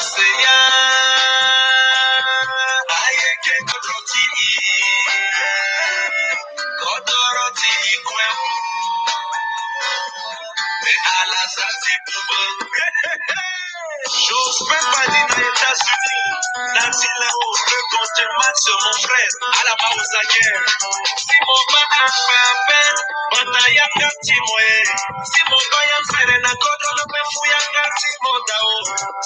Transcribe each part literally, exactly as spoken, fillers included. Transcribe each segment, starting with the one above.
Seigneur, ayeke kodro ti e, kodro ti e kue. Mais à la sortie, Jospin Fadi na États-Unis, na ti la o pe konte match, mon frère. Ala ma oza guerre. Si mo ba afa pe bata ya ka ti mo e. Si mo ba ya fere na kodro lo pe fu ya ka ti mo da o.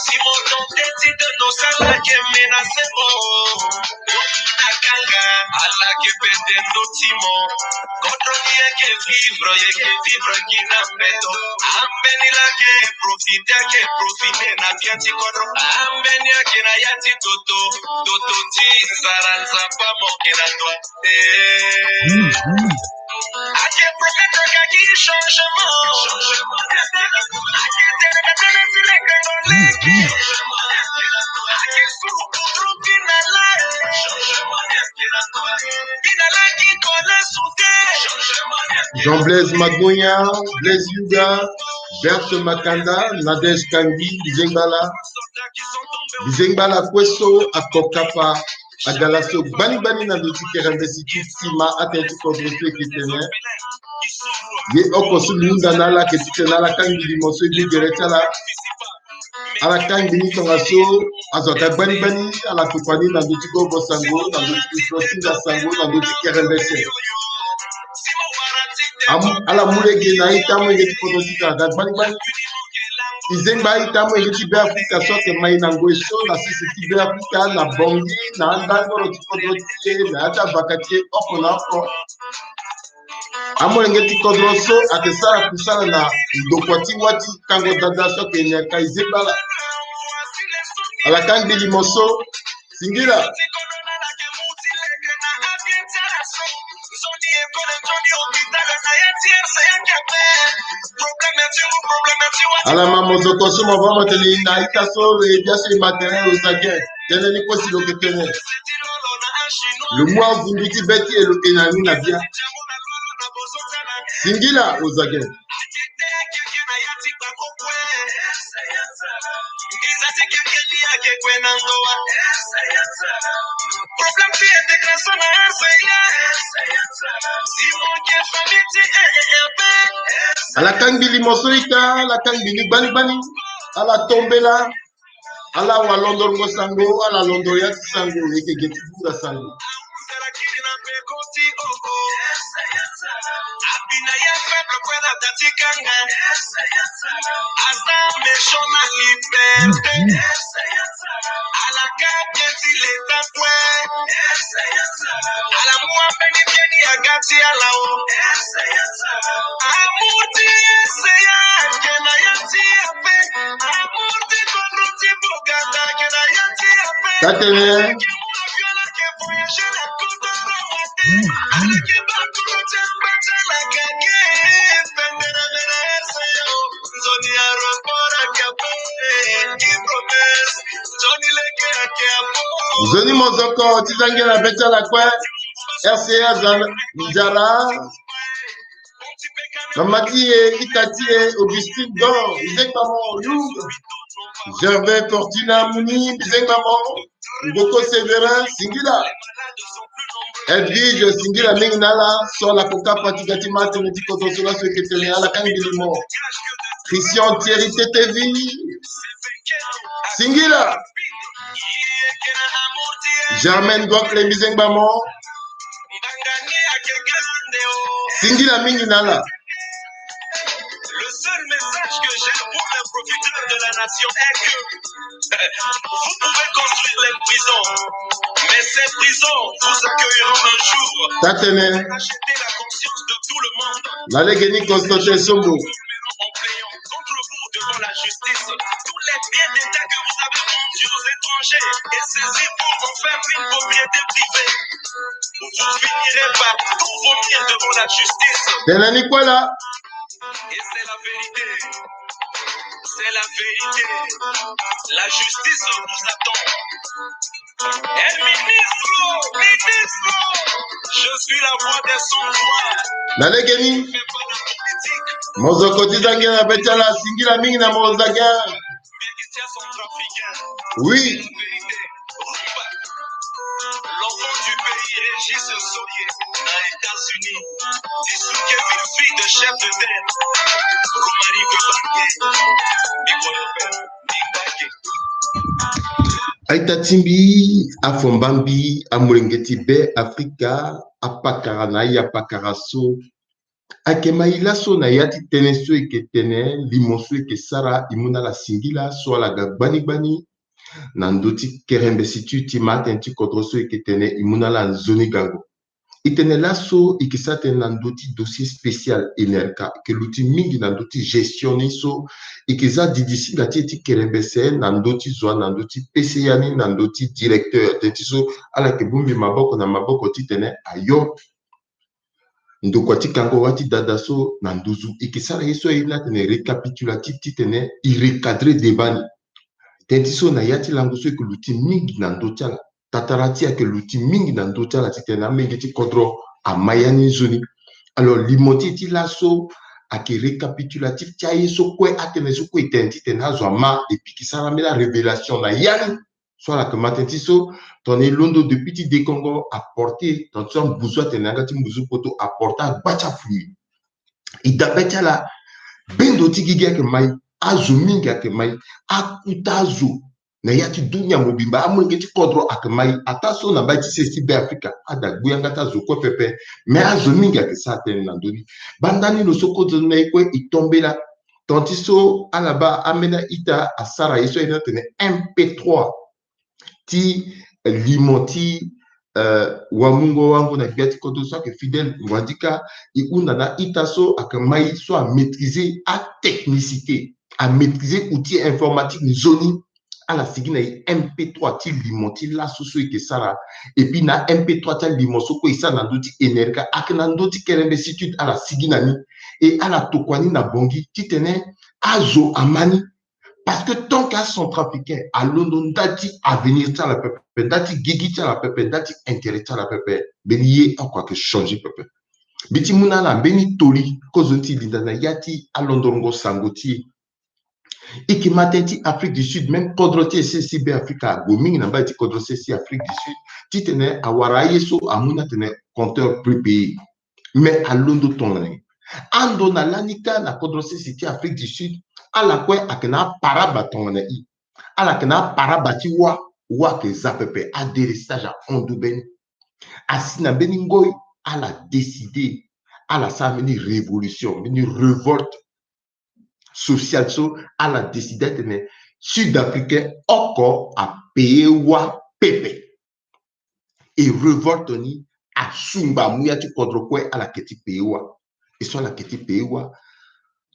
Si mo tente ti de no sala ke menase mo. Akanga, ala ke pete ndo ti mo. Kodro ni yeke vivre, yeke vivre gi na mbeto. Ambeni la ke profite, ake profite na bien ti kodro. Ambeni ake na ya ti toto, toto ti nzara nzapa mo ke na to. Eh. Ake profite ake gi changement. Ake tene na tene ti leke to leke. Jean Blaise Magonya, Blaise Yuga, Berthe Makanda, Nadège Kangui, Bizengba la, Bizengba la kue so akokapa, agala so gbani gbani na ndo ti kerende si ti sima atene ti kodro so eke tene. Ye oko so lunda na ala ke ti tene ala kangbi limo so e gbu gere ti ala. Ala kangbi ni tongaso azo aga gbani gbani, ala tokua ni na ndo ti gogo sango, na ndo ti kusinga sango, na ndo ti kerende se. Amu, ala mu lege na a-ita amolenge ti kodro ti tene aga gbani gbani. E zengba a-ita amolenge ti Beafrika so ake mai na ngoi so na sese ti Beafrika na Bangui na andangoro ti kodro ti e na ya ti avaka ti e oko na oko. Amolenge ti kodro so ake sara kusala na ndokua ti wâ ti kango dada so ake nyen ka e zengba ala. Ala kangbi limo so. Singila. Ala ma mozoko so mo va mo tene na a-ita so lo ye bia so e ma tene lo za ge. Tënë ni kue si lo ke tene. Lo mu avundu ti be ti e lo hena ni na bia. Singila, lo za ge. Ala kangbi limo so ita, ala kangbi ni gbani gbani. Ala tombela. Ala wa londoro ngo sango, ala londoro ya ti sango, e yeke ge ti vunga sango. Ka tene. Nzoni mozoko ti za nge na be ti ala kue. R C A Nzara. Mama ti e, ita ti e, Augustine Don, bizengba mo, Lou. Gervais Fortuna Muni, bizengba mo. Ngoko Séverin, singila. Edwige, singila mingi na ala, so ala kokapa ti ga ti ma tënë ti kodro so laso e yeke tene ala kangbi limo. Christian Thierry Tetevi, singila. Germaine Gocle, bizengba mo. Singila mingi na ala. Le seul message que j'ai pour les profiteurs de la nation est que vous pouvez construire les prisons, mais ces prisons vous accueilleront un jour. Tatene. Acheter la conscience de tout le monde. Na lege ni constater sombo. En payant contre vous devant la justice tous les biens d'État que vous avez vendus aux étrangers et saisis pour en faire une propriété privée. Vous finirez par tout vomir devant la justice. Tene ni kue la. Et c'est la vérité. C'est la vérité. La justice vous attend. El ministro, ministro, je suis la voix des sans-voix. Na lege ni. Mozoko ti za nge na be ti ala, singila mingi na mo za ge. Médecins centrafricains. Oui. L'enfant du pays, Régis Souké, na États-Unis. Souké, fils de chef de terre. Romaric Baké. Aita ti mbi, afombambi, amolenge ti Be Afrika, apakara na ya pakara so. Ayeke ma e laso na ya ti tënë so e yeke tene, limo so e yeke sara, e mu na ala singila so ala ga gbani gbani na ndö ti kerembesi ti, ti ma atënë ti kodro so e yeke tene, e mu na ala nzoni gango. E tene laso e yeke sara tënë na ndö ti dossier spécial Enerca, e yeke luti mingi na ndö ti gestion ni so, e yeke za didisinga ti e ti kerembese na ndö ti zo wa, na ndö ti P C A ni, na ndö ti directeur, tënë ti so ala yeke bongbi maboko na maboko titene ayo ndokua ti kango wa ti dada so na nduzu. E yeke sara ye so aye ni atene récapitulatif titene e recadrer débat ni. Tënë ti so na ya ti lango so e yeke luti mingi na ndö ti ala. Tatara ti e ayeke luti mingi na ndö ti ala titene amenge ti kodro ama ya ni nzoni. Alors limo ti e ti laso ayeke récapitulatif ti aye so kue, atënë so kue e tene titene azo ama, et puis e yeke sara ambeni arévélation na ya ni. So ala yeke ma tënë ti so, tongana e londo depuis ti dekongo aporte, tongana so ambuzu atene na yanga ti mbuzu poto aporte agba ti afui. E dabe ti ala, bendo ti gigi ayeke ma e, azo mingi ayeke ma e, akuta azo na ya ti dunia mobimba, amolenge ti kodro ayeke ma e. Ataa so na mbai ti sese ti Be Afrika, ada gbu yanga ti azo kue pepe. Me azo mingi ayeke sara tënë na ndö ni. Banda ni lo so kozo na e kue e tombela. Tongana ti so ala baa ambeni a-ita asara ye so aye ni atene M P trois ti limo ti, euh, wamungo wango na gbia ti kodro so ayeke Fidèle Ngwandika. E hunda na a-ita so ayeke ma e so amaîtriser atechnicité, amaîtriser outil informatique nzoni. Ala sigi na e M P trois ti limo ti laso so e yeke sara. Et puis na M P trois ti alimo so kue e sara na ndö ti Enerca, ayeke na ndö ti kerembesi ti ala sigi na ni. E ala tokua ni na Bangui titene azo ama ni. Parce que tant que acentrafricain alondo nda ti avenir ti ala pepe, nda ti gigi ti ala pepe, nda ti intérêt ti ala pepe, mbeni ye oko ayeke changer pepe. Mbi ti mu na ala mbeni toli, kozoni ti linda na ya ti alondorongo sango ti e. E yeke ma tënë ti Afrique du Sud, même kodro ti e sese Be Afrika ague mingi na mbai ti kodro sese Afrique du Sud titene awara aye so amu ni atene compteur prépayé. Mais alondo tongana nyen? Ando na lani kâ na kodro sese ti Afrique du Sud, ala kue ayeke na aparaba tongana i. Ala yeke na aparaba ti wâ, wâ ayeke za pepe, adélestage ahon ndu be ni. Asi na mbeni ngoi, ala décider, ala sara mbeni révolution, mbeni révolte sociale so ala décider atene Sud-Africain oko apayer wâ pepe. E révolte ni asungba amu ya ti kodro kue, ala yeke ti payer wâ. E so ala yeke ti payer wâ,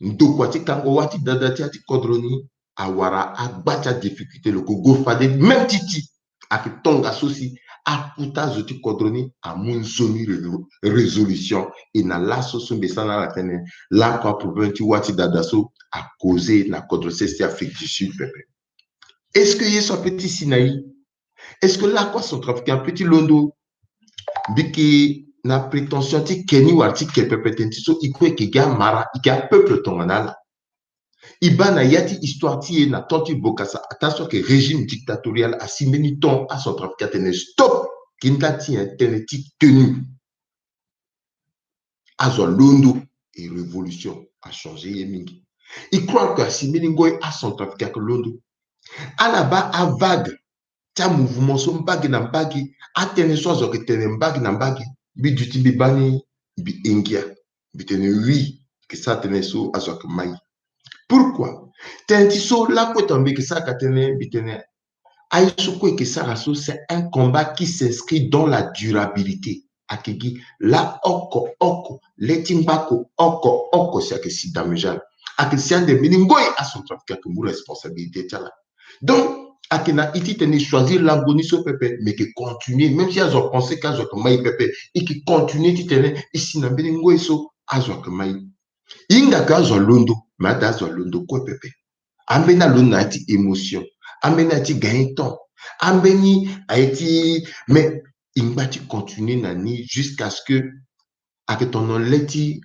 ndokua ti kango wâ ti dada ti ya ti kodro ni awara agba ti adifficulté, lo yeke gue fade même ti ti. Ayeke tongaso si akuta azo ti kodro ni amu nzoni ré-, résolution. E na laso so mbi sara na ala tënë, lakue aproblème ti wâ ti dada so acauser na kodro sese ti Afrique du Sud pepe. Est-ce que ye so apeut ti si na e? Est-ce que lakue acentrafricain apeut ti londo? Mbi yeke na prétention ti ke ni wala ti ke pepe tënë ti so e kue e yeke gi amara, e yeke apeuple tongana ala. E baa na ya ti histoire ti e na temps ti Bokassa, ataa so ayeke régime dictatorial, asi mbeni temps acentrafricain atene stop, gi nda ti nyen? Tënë ti tenue. Azo alondo, e révolution achanger ye mingi. E croire que asi mbeni ngoi acentrafricain ayeke londo. Ala baa avague ti amouvement so mbage na mbage, atënë so azo ayeke tene mbage na mbage, mbi duti mbi baa ni, mbi hingia, mbi tene oui, e yeke sara tënë so azo ayeke ma e. Pourquoi? Tënë ti so lakue tongana mbi yeke sara ka tënë, mbi tene aye so kue e yeke sara so, c'est un combat qui s'inscrit dans la durabilité. Ayeke gi la oko oko, le ti ngbako oko oko si ayeke si damejal. Ayeke si ande mbeni ngoi acentrafricain ayeke mu responsabilité ti ala. Donc ayeke na e titene e choisir lango ni so pepe, mais e yeke continuer, même si azo apenser que azo ayeke ma e pepe, e yeke continuer titene e si na mbeni ngoi so azo ayeke ma e. E hinga que azo alondo, mais ada azo alondo kue pepe. Ambeni alondo na ya ti émotion, ambeni aye ti gagner temps, ambeni aye ti, mais e ngba ti continuer na ni jusqu'à ce que ayeke tongana le ti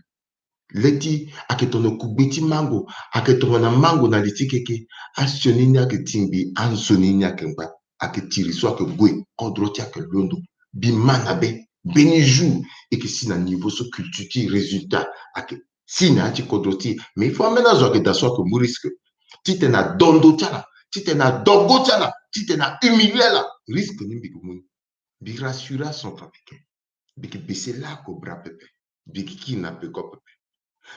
Lê ti ayeke tongana kugbe ti mango, ayeke tongana mango na li ti keke. Asioni ni ayeke tingbi, anzoni ni ayeke ngba. Ayeke tiri so ayeke gue, kodro ti ayeke londo. Mbi ma na be, mbeni jour e yeke si na niveau so culture ti résultat ayeke si na ya ti kodro ti e. Mais il faut ambeni azo ayeke daa so ayeke mu risque. Titene adondo ti ala, titene adogo ti ala, titene ahumilier ala, risque ni mbi yeke mu ni. Mbi rassure acentrafricain. Mbi yeke baisser lako bra pepe. Mbi yeke kiri na peko pepe.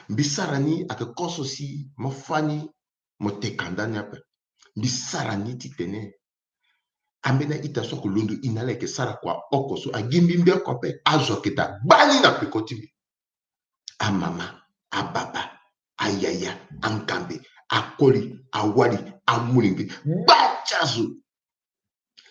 Mbi sara ni ayeke koso si mo fâ ni, mo teka ndani ape. Mbi sara ni titene ambeni a-ita so ayeke londo e na ala ayeke sara kua oko so agi mbi mbi oko ape. Azo ayeke daa gbani na peko ti mbi. Amama, ababa, ayaya, angambe, akoli, awali, amolenge, gba ti azo.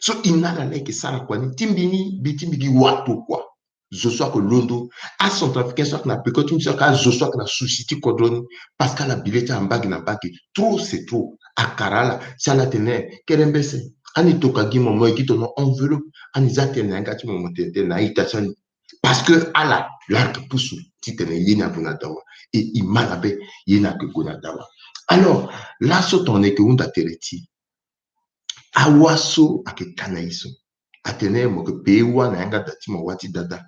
So e na ala la ayeke sara kua ni ti mbi ni, mbi ti mbi gi wato kua. Zo so ayeke londo, acentrafricain so ayeke na peko ti mbi so ayeke azo so ayeke na souci ti kodro ni. Parce que ala bi le ti ala mbage na mbage. Trop c'est trop. Akara ala si ala tene kerembese. Ani toka gi mo, mo ye gi tono enveloppe. Ani za tënë na yanga ti mo, mo tene tënë na a-ita ti ani. Parce que ala la ayeke pusu titene ye ni ague na dawa. E e ma na be, ye ni ayeke gue na dawa. Alors laso tongana e yeke hunda tere ti e, awa so ayeke ka na e so, atene mo yeke paye wâ na yanga da ti mo, wâ ti dada,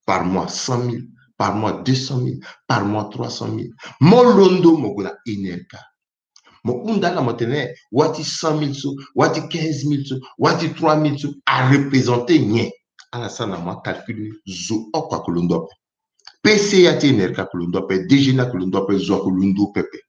par mois cent mille, par mois deux cent mille, par mois trois cent mille. Mo londo mo gue na enerka, mo hunda ala mo tene wâ ti cent mille so, wâ ti quinze mille so, wâ ti trois mille so arepresente nyen? Ala sara na mo acalcul ni. Zo oko ayeke londo ape. P C A ti enerka ayeke londo ape, D G ni ayeke londo ape, zo ayeke londo pepe.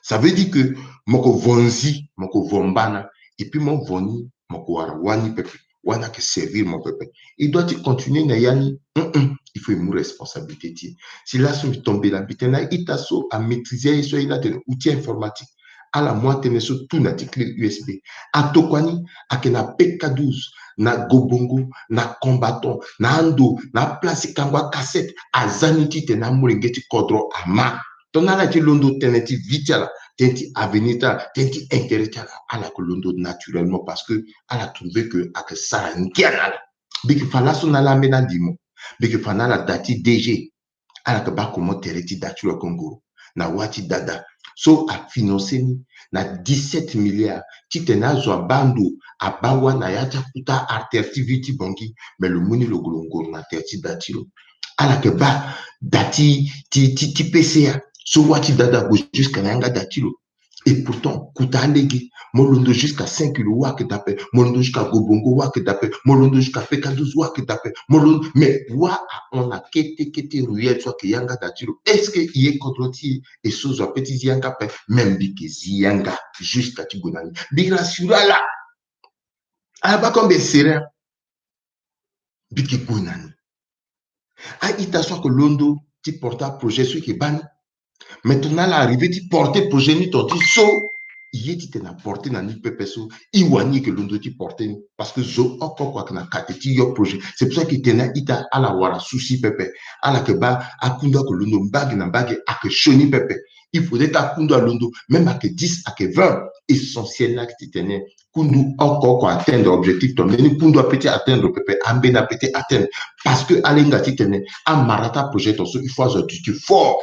Ça veut dire que mo yeke vonzi, mo yeke vo mbana, et puis mo vo ni, mo yeke wara wâ ni pepe. Wâ ni ayeke servir mo pepe. E doit ti continuer na ya ni. Mm-mm. Il faut e mu responsabilité ti e. Si laso mbi tombela mbi tene a-ita so amaîtriser aye so aye ni atene outil informatique, ala mu atënë so tout na ti clé U S B. Atokua ni ayeke na P K douze, na Gobongo, na Combattant, na ando, na aplace ti kango acassette. Aza ni titene amolenge ti kodro ama. Tongana ala ye ti londo tënë ti vie ti ala, tënë ti avenir ti ala, tënë ti intérêt ti ala, ala yeke londo naturellement parce que ala trouver que ayeke sara ngia na ala. Mbi yeke fa laso na ala ambeni alimo. Mbi yeke fa na ala da ti D G. Ala yeke baa comment tere ti da ti lo ayeke ngoro na wâ ti dada so afinance ni na dix-sept milliards titene azo abaa ndo, abaa wâ na ya ti akuta artère ti ville ti Bangui. Mais lo mu ni lo gue lo ngoro na tere ti da ti lo. Ala yeke baa da ti, ti, ti, ti P C A so wâ ti dada ague jusqu'à na yanga da ti lo. Et pourtant kuta alege, mo londo jusqu'à cinq kilo wâ ayeke da ape, mo londo jusqu'à Gobongo wâ ayeke da ape, mo londo jusqu'à P K douze wâ ayeke da ape, mo londo, mais wâ ahon na kete kete ruelle so ayeke yanga da ti lo. Est-ce que e ye kodro ti e, e so zo ape ti zi yanga ape? Même mbi yeke zi yanga jusqu'à ti gue na ni. Mbi rassure ala. Ala baa comme mbi serein. Mbi yeke gue na ni. A-ita so ayeke londo ti porter aprojet so e yeke baa ni. Mais tongana ala arriver ti porter projet ni tonga ti so, e ye titene aporter na ni pepe so, e wani e yeke londo ti porter ni. Parce que zo oko oko ayeke na kate ti yo projet. C'est pour ça que e tene a-ita ala wara souci pepe. Ala yeke baa akundu ayeke londo mbage na mbage, ayeke sioni pepe. Il faudrait que akundu alondo, même ayeke dix, ayeke vingt. Essentiel ni ayeke titene kundu oko oko atteindre objectif ti lo. Mbeni kundu apeut ti atteindre pepe, ambeni apeut ti atteindre. Parce que ala hinga titene amara ti aprojet tongaso, il faut azo aduti fort.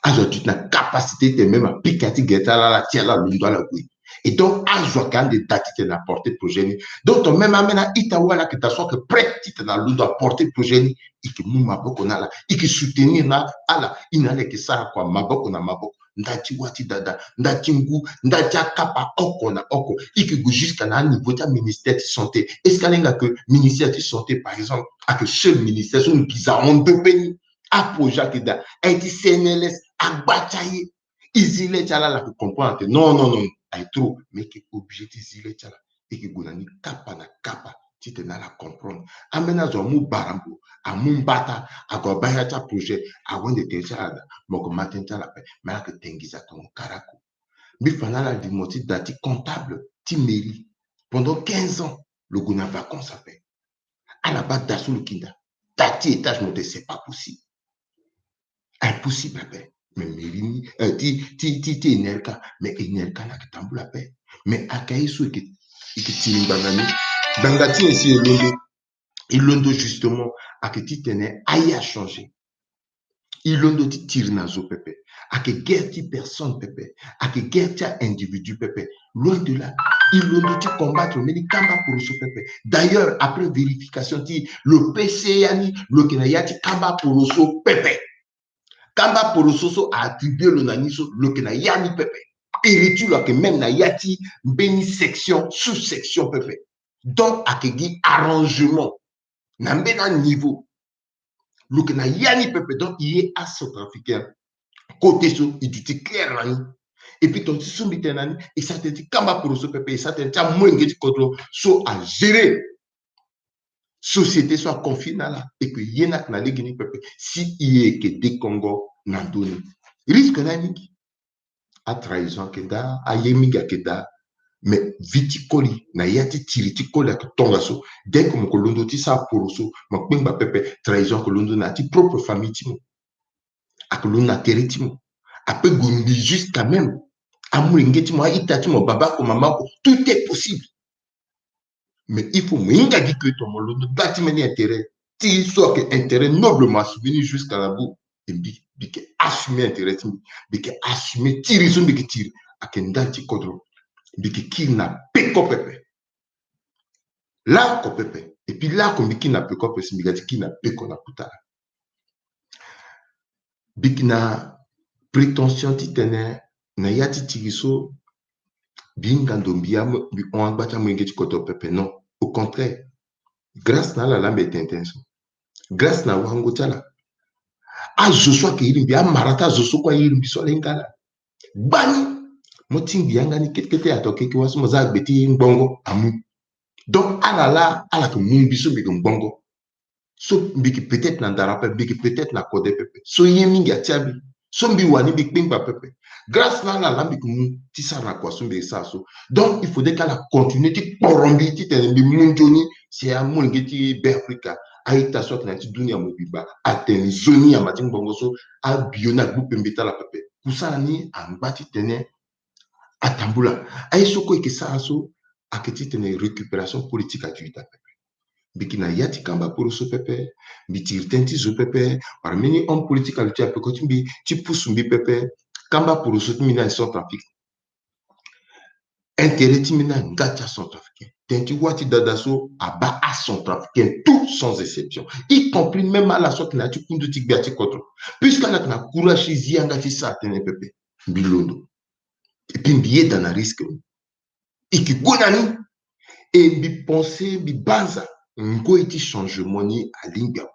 Azo aduti na capacité titene même apika ti gere ti ala, ala ti ala londo ala gue. Et donc azo ayeke ande da titene aporter projet ni. Donc tongana même ambeni a-ita wala ayeke da so ayeke prêt titene alondo aporter projet ni, e yeke mu maboko na ala, e yeke soutenir na ala. E na ala e yeke sara kua maboko na maboko. Nda ti wâ ti dada, nda ti ngu, nda ti akapa oko na oko. E yeke gue jusqu'à na aniveau ti aministère ti santé. Est-ce que ala hinga que ministère ti santé, par exemple, ayeke seul ministère so nginza ahon ndope ni? Aprojet ayeke daa, aye ti C N L S agba ti aye. E zi le ti ala, ala yeke comprendre que non, non, non, aye trop. Mais e yeke obligé ti zi le ti ala. E yeke gue na ni kapa na kapa titene ala comprendre. Ambeni azo amu barambo, amu mbata, ague abaa ya ti aprojet, awende tere ti ala daa, mo yeke ma tënë ti ala ape, mais ala yeke te nginza tongana karako. Mbi fa na ala limo ti da ti comptable ti mairie. Pendant quinze ans lo gue na vacances ape. Ala baa da so lo yeke nda, da ti étage mo te, c'est pas possible. Impossible ape. Mais mairie ni, euh, ti, ti, ti, ti enerka, mais enerka ni ayeke tambula ape. Mais ayeke aye so e yeke, e yeke tiri ngbanga ni. Ngbanga ti e si e londo, e londo justement ayeke titene aye achangé. E londo ti tiri na zo pepe. Ayeke guerre ti personne pepe. Ayeke guerre ti a-individu pepe. Loin de là. E londo ti combattre mbeni kamba poroso pepe. D'ailleurs, après vérification ti lo, P C A ni, lo yeke na ya ti kamba poroso pepe. Kamba poroso so a attribue lo na ni so, lo yeke na ya ni pepe. Héritier, lo ayeke même na ya ti mbeni section, sous-section pepe. Donc ayeke gi arrangement na mbeni aniveau. Lo yeke na ya ni pepe. Donc e ye acentrafricain côté so e duti clair na ni. Et puis tongana ti so mbi tene na ni, e sara tënë ti kamba poroso pepe, e sara tënë ti amolenge ti kodro so a gérer société so a confier na ala. Et que ye ni ayeke na lege ni pepe, si e yeke dekongo na ndö ni, risque ni aye mingi. Atrahison ayeke daa, aye mingi ayeke daa. Mais vie ti koli na ya ti tiri ti koli ayeke tongaso. Dès que mo yeke londo ti sara poroso, mo kpengba pepe, trahison ayeke londo na ya ti propre famille ti mo. Ayeke londo na tere ti mo. Ape gue mbi jusqu'à même amolenge ti mo, a-ita ti mo, baba oko, mama oko, tout est possible. Mais il faut mo hinga gi ke tongana mo londo nda ti mbeni intérêt ti so ayeke intérêt noble, mo assumer ni jusqu'à la bout. E mbi, mbi yeke assumer intérêt ti mbi, mbi yeke assumer tiri so mbi yeke tiri. Ayeke ndali ti kodro. Mbi yeke kiri na peko pepe. Laoko pepe. Et puis laoko mbi kiri na peko pepe, si mbi ga ti kiri na peko na kota. Mbi yeke na prétention titene na ya ti tiri so mbi hinga ndo mbi ya mo, mbi hon agba ti amolenge ti kodro pepe, non. Au contraire, grâce na ala laa mbi tene tënë so. Grâce na wango ti ala. Azo so ayeke iri mbi, amara ti azo so kue aye iri mbi so ala hinga ala. Gbani mo ti ngbi yanga ni kete kete, ato keke wa so mo za gbe ti ngbongo amu. Donc ala laa ala yeke mu mbi so mbi yeke ngbongo. So mbi yeke peut-être na ndara pepe, mbi yeke peut-être na kode pepe. So ye mingi atia mbi. So mbi wani mbi kpengba pepe. Grâce na ala laa mbi yeke mu ti sara na kua so mbi yeke sara so. Donc il faudrait que ala continuer ti kporo mbi titene mbi mu nzoni si amolenge ti Beafrika, a-ita so ayeke na ya ti dunia mobimba atene nzoni yamba ti ngbongo so abio ni agbu pembe ti ala pepe. Kusala ni angba titene atambula. Aye so kue e yeke sara so ayeke titene récupération politique adu ita pepe. Mbi yeke na ya ti kamba poroso pepe, mbi tiri tënë ti zo pepe, wala mbeni homme politique aluti na peko ti mbi ti pusu mbi pepe. Kamba poroso ti mbi ni na Centrafrique. Intérêt ti mbi ni na nga ti acentrafricain. Tënë ti wâ ti dada so abaa acentrafricain tout sans exception, y compris même ala so ayeke na ya ti kundu ti gbia ti kodro. Puisque ala yeke na courage ti zi yanga ti sara tënë pepe, mbi londo. Et puis mbi yeda na risque ni. E yeke gue na ni. E mbi pense, mbi banza ngoi ti changement ni alingbi awe.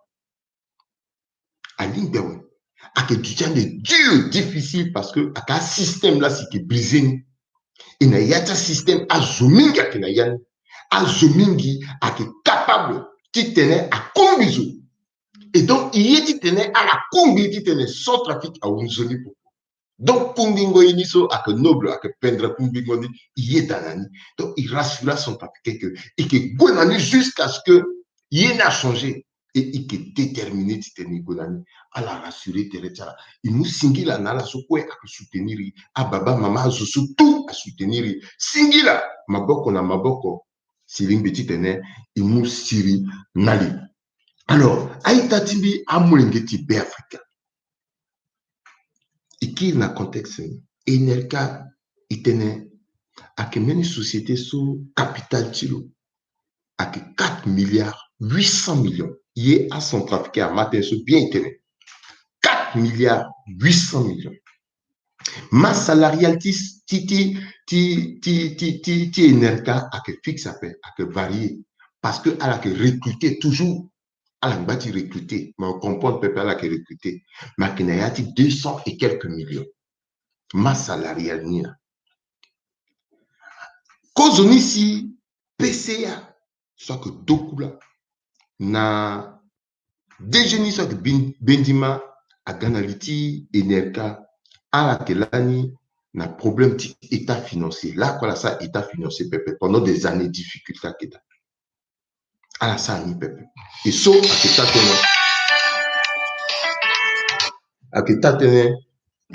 Alingbi awe. Ayeke duti ande dur, difficile, parce que ayeke asystème laa si e yeke brisé ni. E na ya ti asystème azo mingi ayeke na ya ni. Azo mingi ayeke capable titene akungbi zo. Et donc e ye titene ala kungbi titene Centrafrique ahunzoni popo. Donc kungbingo ye ni so ayeke noble, ayeke pendere kungbingo ni, e yeda na ni. Donc e rassurer acentrafricain que e yeke gue na ni jusqu'à ce que ye ni achangé. Et e yeke déterminé titene e gue na ni. Ala rassurer tere ti ala. E mu singila na ala so kue ayeke soutenir e. Ababa, mama, azo so tout asoutenir e. Singila maboko na maboko. Si e lingbi titene e mu siri na li. Alors a-ita ti mbi amolenge ti Beafrika, e kiri na contexte ni. Enelka e tene ayeke mbeni société so capital ti lo ayeke quatre milliards huit cent millions. Ye acentrafricain ama tënë so bien, e tene quatre milliards huit cent millions. Masse salariale ti, ti, ti, ti Enelka ayeke fixe ape, ayeke varié. Parce que ala yeke recruter toujours. Ala ngba ti recruter, mais on comprend pepe ala yeke recruter. Mais ayeke na ya ti deux cents et quelques millions. Masse salariale ni laa. Kozoni si P C A so ayeke doku laa na D G ni so ayeke Bendima aga na li ti Enelka, ala yeke lani na problème ti état financier. Lakue ala sara état financier pepe pendant des années, difficulté ayeke daa. Ala sara ni pepe. E so ayeke taa tënë, ayeke taa tënë,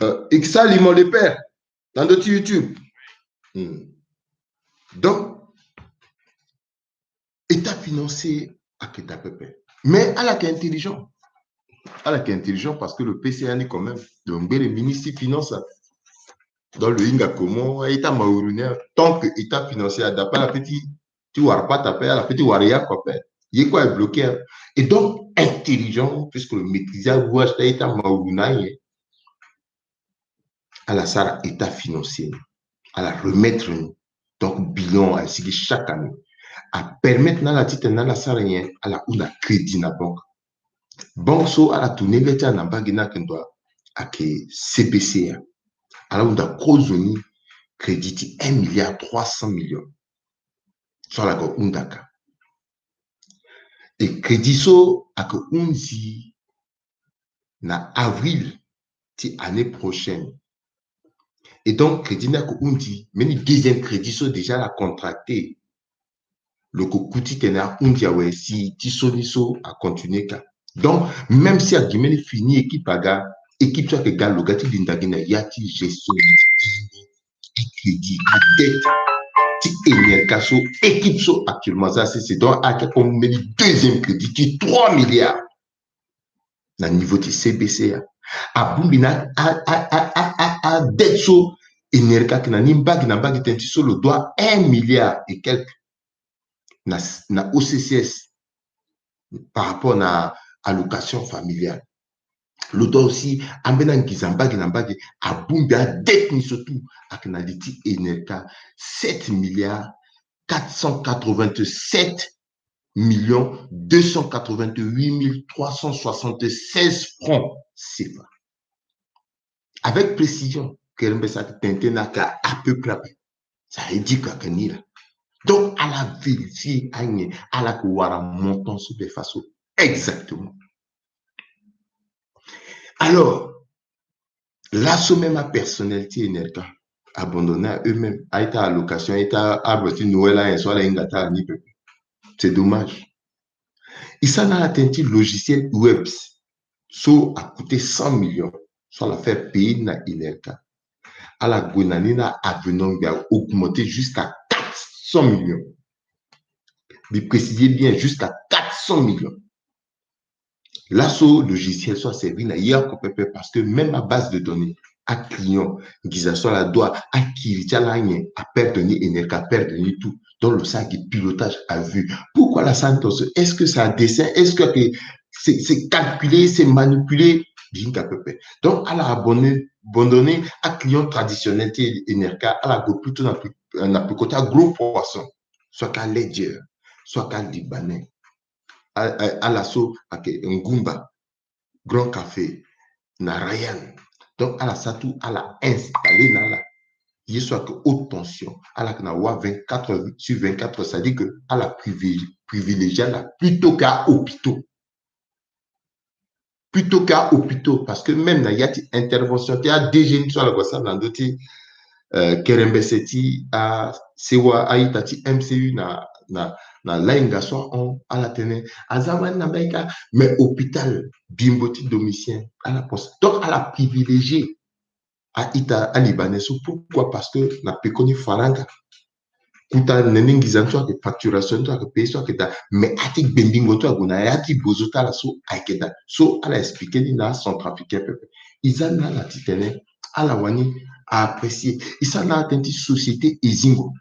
euh, e sara limo de père na ndö ti YouTube. Hmm. Donc état financier ayeke daa pepe. Mais ala yeke intelligent. Ala yeke intelligent parce que le P C A ni quand même. Donc, mbele ministre ti finance. Donc, le hinga comment état mauru ni, tant que état financier adapté, ala peut ti, ti wara pata pe, ala peut ti wara ya quoi pe. Ye quoi est bloqué, hein. Et donc, intelligent, puisque le maîtriser agu acheter état mauru na ye. Ala sara état financier, ala remettre ni. Donc, bilan asigi chaque année. A permettre na ala titene ala sara nyen? Ala hunda crédit na banque. Banque so ala tourner le ti ala na mbage ni ayeke ndo, ayeke C B C A. Ala hunda kozo ni crédit ti un milliard trois cents millions. So ala ko hunda ka. Et crédit so ayeke hunzi na avril ti année prochaine. Et donc, crédit ni ayeke hunzi, mbeni deuxième crédit so déjà ala contracté. Lo ko ku titene ahundi awe si ti so ni so a continuer ka. Donc, même si agi mbeni fini équipe aga, équipe so ayeke ga lo ga ti linda gi na ya ti gestion ti crédit, adette ti Enerca so, équipe so actuellement so asese, donc ayeke comme mbeni deuxième crédit ti trois milliards na niveau ti C B C A. Abongbi na a, a, a, a, a, adette so Enerca ayeke na ni mbage na mbage tënë ti so lo doit un milliard et quelques na, na O C C S par rapport na allocation familiale. Lo doit aussi ambeni anginza mbage na mbage, abongbi adette ni surtout ayeke na li ti Enerca sept milliards quatre cent quatre-vingt-sept millions deux cent quatre-vingt-huit mille trois cent soixante-seize francs C F A. Avec précision, kerembe sa tene tënë ayeke à peu près. Ça veut dire que ayeke ni la. Donc, ala vérifier anyen, ala ko wara montant so de façon exactement. Alors, laso même apersonnel ti Enerca abandonné à eux-mêmes, a-ita allocation, a-ita arbre ti Noël, ayen so ala hinga ti ala ni pepe. C'est dommage. E sara na ala tënë ti logiciel Uebs so a coûté cent millions, so ala faire payer na Enerca. Ala gue na ni na avenant, mbi a augmenté jusqu'à quatre cents millions. Mbi préciser bien, jusqu'à quatre cents millions. Laso logiciel so aservi na ye oko pepe, parce que même abase de données, aclient, nginza so ala doit, akiri ti ala anyen, aperdre ni, Enerca aperdre ni tout. Donc lo sara gi pilotage à vue. Pourquoi ala sara ni tongaso? Est-ce que c'est à dessein? Est-ce que c'est, c'est calculé, c'est manipulé? Mbi hinga pepe. Donc ala abandonné, abandonné aclient traditionnel ti Enerca, ala gue plutôt na pe, na peko ti agros poisson, soit ka Ledger, soit ka Libanais. A, a, ala so ayeke Ngumba, Grand Café, na Rayan. Donc ala sara tout, ala installé na ala ye so ayeke haute tension. Ala yeke na wâ vingt-quatre sur vingt-quatre, c'est-à-dire que ala privi-, privilégié ala plutôt que ahôpitaux. Plutôt que ahôpitaux, parce que même na ya ti intervention ti a D G ni so ala gue asara na ndö ti, euh, kerembese ti asewa a-ita ti M C U na, na, na lahinga so ahon, ala tene aza wani na mbage kâ, mais hôpital Bimbo ti Domitien ala pense. Donc ala privilégié a-ita a-Libanais so. Pourquoi? Parce que na pekoni faranga. Kota nene nginza ni so ayeke, facturation ni so ayeke payé so ayeke daa, mais a ti gbengbingo ni so ague na ya ti bozo ti ala so ayeke daa. So ala expliqué ni na acentrafricain pepe. E za na ala titene ala wani apprécier. E sara na ala tënë ti société Ezingo.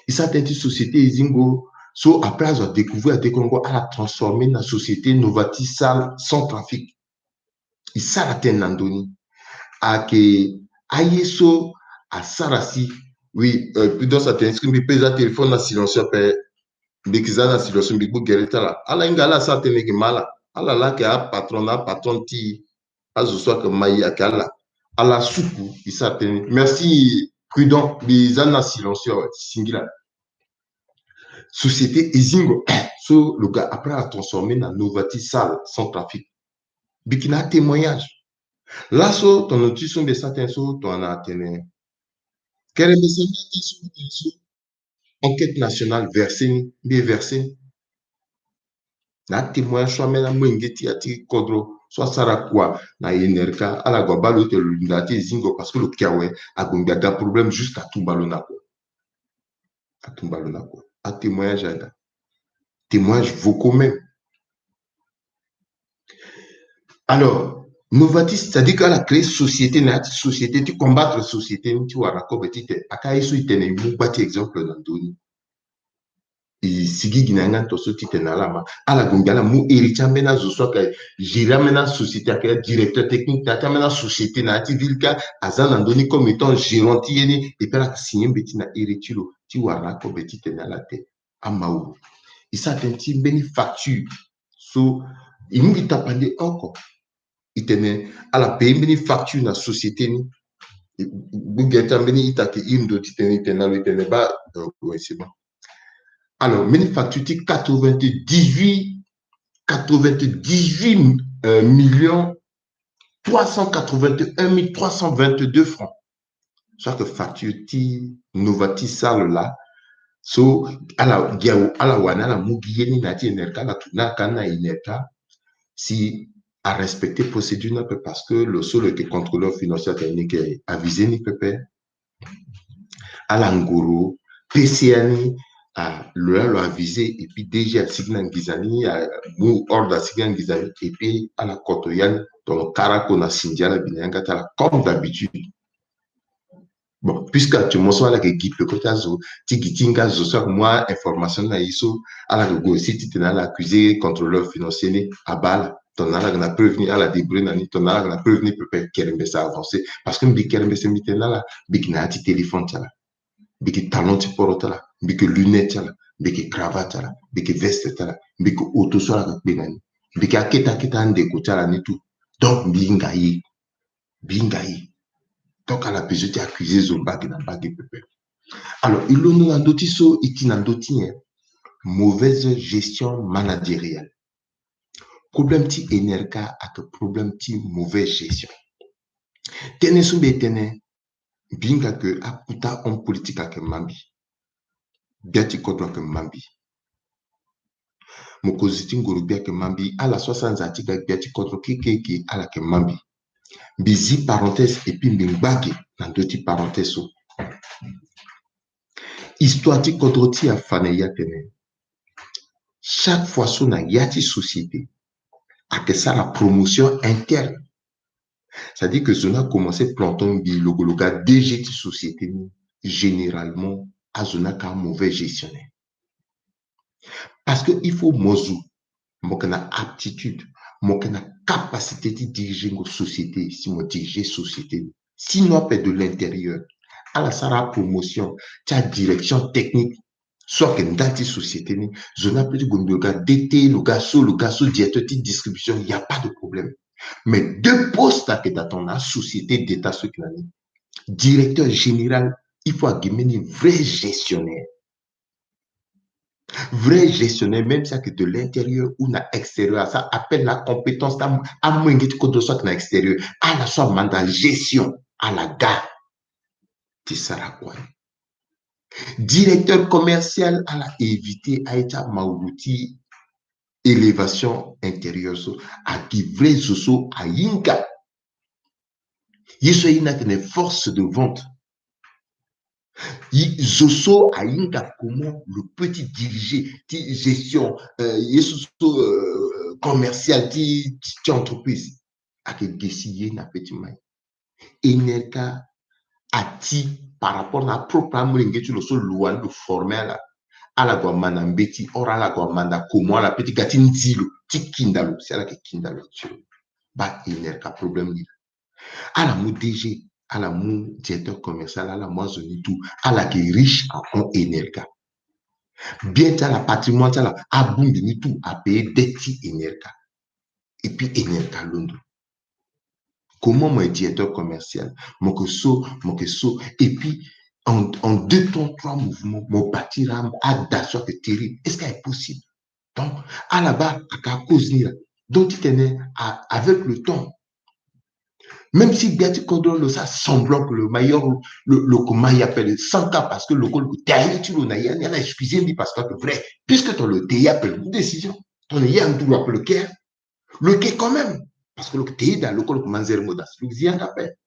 E sara tënë ti société Ezingo so après azo adécouvrir adekongo, ala transformé na société Novatisal Centrafrique. E sara tënë na ndö ni. Ayeke aye so asara si. Oui, euh, Prudence atene si mbi pe za téléphone na silencieux ape. Mbi yeke za na silencieux, mbi gbu gere ti ala. Ala hinga ala sara tënë gi ma ala. Ala laa ayeke apatron na apatron ti azo so ayeke ma e ayeke ala. Ala suku e sara tënë. Merci Prudent, mbi za na silencieux awe, singila. Société Ezingo so lo ga après atransformé na Novatisal Centrafrique. Mbi yeke na atémoignage. Laso tongana ti so mbi sara tënë so tongana atene. Kerembese mbi atene so, mbi tene so. Enquête nationale versé ni, mbi versé ni. Na atémoignage so ameni amolenge ti ya ti kodro so asara kua na Enerca, ala gue abaa lo ti lo linda ti Ezingo parce que lo ke awe, ague mbi aga problème jusqu'à tumba lo na kua. Atumba lo na kua. Atémoignage aga. Témoignage vocaux même. Alors, Novartis, c'est-à-dire qu'elle a créé société, na ti société, ti combattre société, ni ti wara kobe ti te, aka ye so i tene i mu gba ti exemple na ndoni. I sigi gi na yanga to so ti tene ala ma, ala gonga ala mu héritier ambeni azo so aka gérer ambeni société, aka directeur technique na ti ambeni société na ti ville ka, aza na ndoni comme étant gérant ti ye ni, et puis ala signé mbeti na héritier lo, ti wara kobe ti tene ala te. Amau. I sa tene ti mbeni facture. So, i mu gi tapande oko. I tene, ala paye mbeni facture na société ni. Gbu gi ti ambeni ita ke i ndo ti tene, i tene na lo, i tene ba, euh, ouais, c'est bon. Alors, mbeni facture ti quatre-vingt-dix-huit, quatre-vingt-dix-huit, euh, millions trois cent quatre-vingt-un mille trois cent vingt-deux francs. Soit que facture ti Novartis sala laa. So, ala gi awu, ala wani ala mu gi ye ni na ti Enerca, ala tourner aka na Enerca. Si a respecter procédure ni ape, parce que lo so lo yeke contrôleur financier atene ni ke aviser ni pepe. Ala ngoro P C A ni, ah, lo laa lo aviser, et puis D G asigi na nginza ni, amu ordre asigi na nginza ni, et puis ala koto ya ni, donc kara ko na sindi ala bi na yanga ti ala comme d'habitude. Bon, puisque actuellement so ala yeke gi peko ti azo, ti gi ti hinga azo so ayeke mu a-information ni na ye so, ala yeke gue aussi ti tene ala accuser contrôleur financier ni, abaa ala. Tongana ala yeke na preuve ni, ala débrouiller na ni, tongana ala yeke na preuve ni pepe, kerembese avancer. Parce que mbi kerembese mbi tene na ala, mbi yeke na ya ti téléphone ti ala, mbi yeke talon ti poro ti ala, mbi yeke lunette ti ala, mbi yeke cravate ti ala, mbi yeke veste ti ala, mbi yeke auto so ala yeke kpe na ni, mbi yeke akete akete andeko ti ala ni tout. Donc mbi hinga ye. Mbi hinga ye. Donc ala besoin ti accuser zo mbage na mbage pepe. Alors, i londo na ndö ti so, i ti na ndö ti nyen? Mauvaise gestion managériale. Problème ti Enerca ayeke problème ti mauvaise gestion. Tënë so mbi tene, mbi hinga ke akuta homme politique ayeke ma mbi. Gbia ti kodro ayeke ma mbi. Mokonzi ti nguru gbia ayeke ma mbi, ala so asara nzara ti ga gbia ti kodro kekeke, ala yeke ma mbi. Mbi zi parenthèse et puis mbi ngba ge na ndö ti parenthèse so. Histoire ti kodro ti afa na e atene, chaque fois so na ya ti société ayeke sara promotion interne, c'est-à-dire que zo ni akomense planter mbi, lo gue lo ga D G ti société ni, généralement azo ni ayeke amauvaise gestionnaire. Parce que il faut mo zo, mo yeke na aptitude, mo yeke na capacité ti diriger ngo société, si mo diriger société ni. Sinon ape de l'intérieur, ala sara promotion ti adirection technique so ayeke ndali ti société ni, zo ni ape ti gue mbi lo ga D T, lo ga so, lo ga so, directeur ti distribution, il y a pas de problème. Mais deux postes ayeke daa tongana asociété d'état so ayeke na ni. Directeur général, il faut agi mbeni vrai gestionnaire. Vrai gestionnaire, même si ayeke de l'intérieur ou na extérieur, asara appel na compétence ti amolenge ti kodro so ayeke na extérieur. Ala so amanda gestion, ala ga ti sara kua. Directeur commercial, ala éviter aye ti amawulu ti élévation intérieure so, agi vrai zo so ahinga. Ye so aye ni atene force de vente. Ye zo so ahinga comment lo peut ti diriger ti gestion, euh, ye so so, euh, commercial ti, ti entreprise. Ayeke gi si ye na pe ti mai. Enerca ati par rapport na apropre amolenge ti lo so lo wani lo former ala. Ala gue amanda mbeti, or ala gue amanda comment ala pe ti ga ti nzi lo, ti kinda lo, si ala yeke kinda lo ti lo. Baa Enerca problème ni laa. Ala mu D G, ala mu directeur commercial, ala mu azo ni tout, ala yeke riche ahon Enerca. Bien ti ala, patrimoine ti ala, abundu ni tout apayer dette ti Enerca. Et puis Enerca alondo. Comment mo yeke directeur commercial, mo yeke so, mo yeke so, et puis en, en deux temps, trois mouvements, mo bâtir ada so ayeke terrible. Est-ce que ayeke possible? Donc ala baa ayeke cause ni laa. Donc ti tene, avec le temps, même si gbia ti kodro lo sara semblant que lo ma, lo, lo yeke ma ye ape sans cas, parce que lo ko lo yeke te aye ti lo na ya ni, ala excusé mbi parce que ayeke vrai. Puisque tongana lo te ye ape lo mu décision, tongana ye andu lo ape lo ke, lo ke quand même, parce que lo yeke te ye daa, lo ko lo yeke ma nzere mo daa, lo yeke zi yanga ape.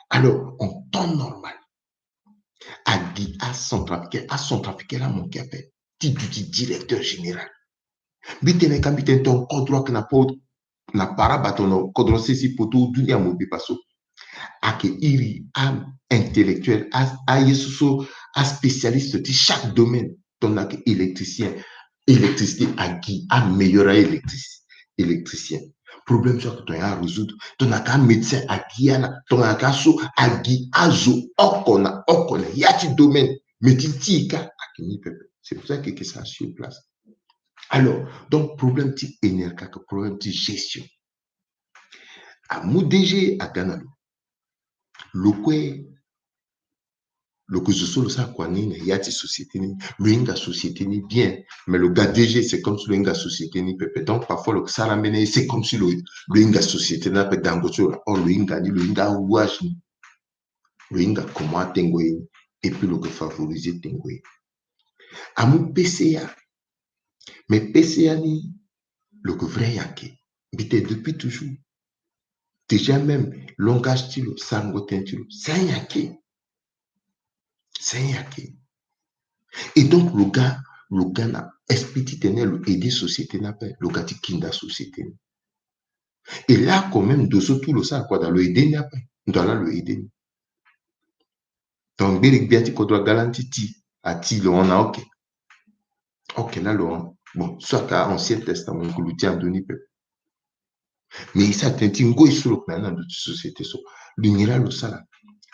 Alors en temps normal, agi acentrafricain, acentrafricain la manqué ape ti duti directeur général. Mbi tene ka, mbi tene tongana kodro ayeke na pau, na paraba tongana kodro sese poto dunia mobimba so. Ayeke iri a-intellectuel, a, aye so so, aspécialiste ti chaque domaine. Tongana ayeke électricien, électricité, agi ameilleur a-électrici-, électricien. Problème so ayeke tongana arésoudre. Tongana ayeke amédecin, agi ala. Tongana ayeke aso, agi azo oko na oko na ya ti domaine. Mais ti ti ka ayeke ni pepe. C'est pour ça que, que ça sur place. Alors, donc, problème ti énergie, que problème ti gestion. Amu D G aga na lo. Lo kue, lo ke zo so lo sara kua ni na ya ti société ni, lo hinga société ni bien, mais lo ga D G, c'est comme si lo hinga société ni pepe. Donc, parfois, lo ke sara ambeni, c'est comme si lo, lo hinga société ni ape, dango ti lo la. Or, lo hinga ni, lo hinga arouage ni. Lo hinga comment atengo ye ni, et puis lo ke favoriser tengo ye. Amu P C A. Mais P C A ni, lo ke vrai yake. Mbi tene depuis toujours. Déjà même, langage ti lo, sarango tënë ti lo, c'est un yake. C'est un yake. Et donc, lo ga, lo ga na esprit ti tene lo aider société ni ape, lo ga ti kinda société ni. Et là, quand même, ndo so tout lo sara kua daa, lo aider ni ape. Ndo ala lo aider ni. Donc, gbele gbia ti kodro aga lani ti ti, ati lo hon na, ok. Ok, là, lo hon. Bon, so ayeke Ancien Testament, lo ti ando ni pepe. Mais e sara tënë ti ngoi so lo yeke na ni na ndo ti société so. Lo nyen laa lo sara?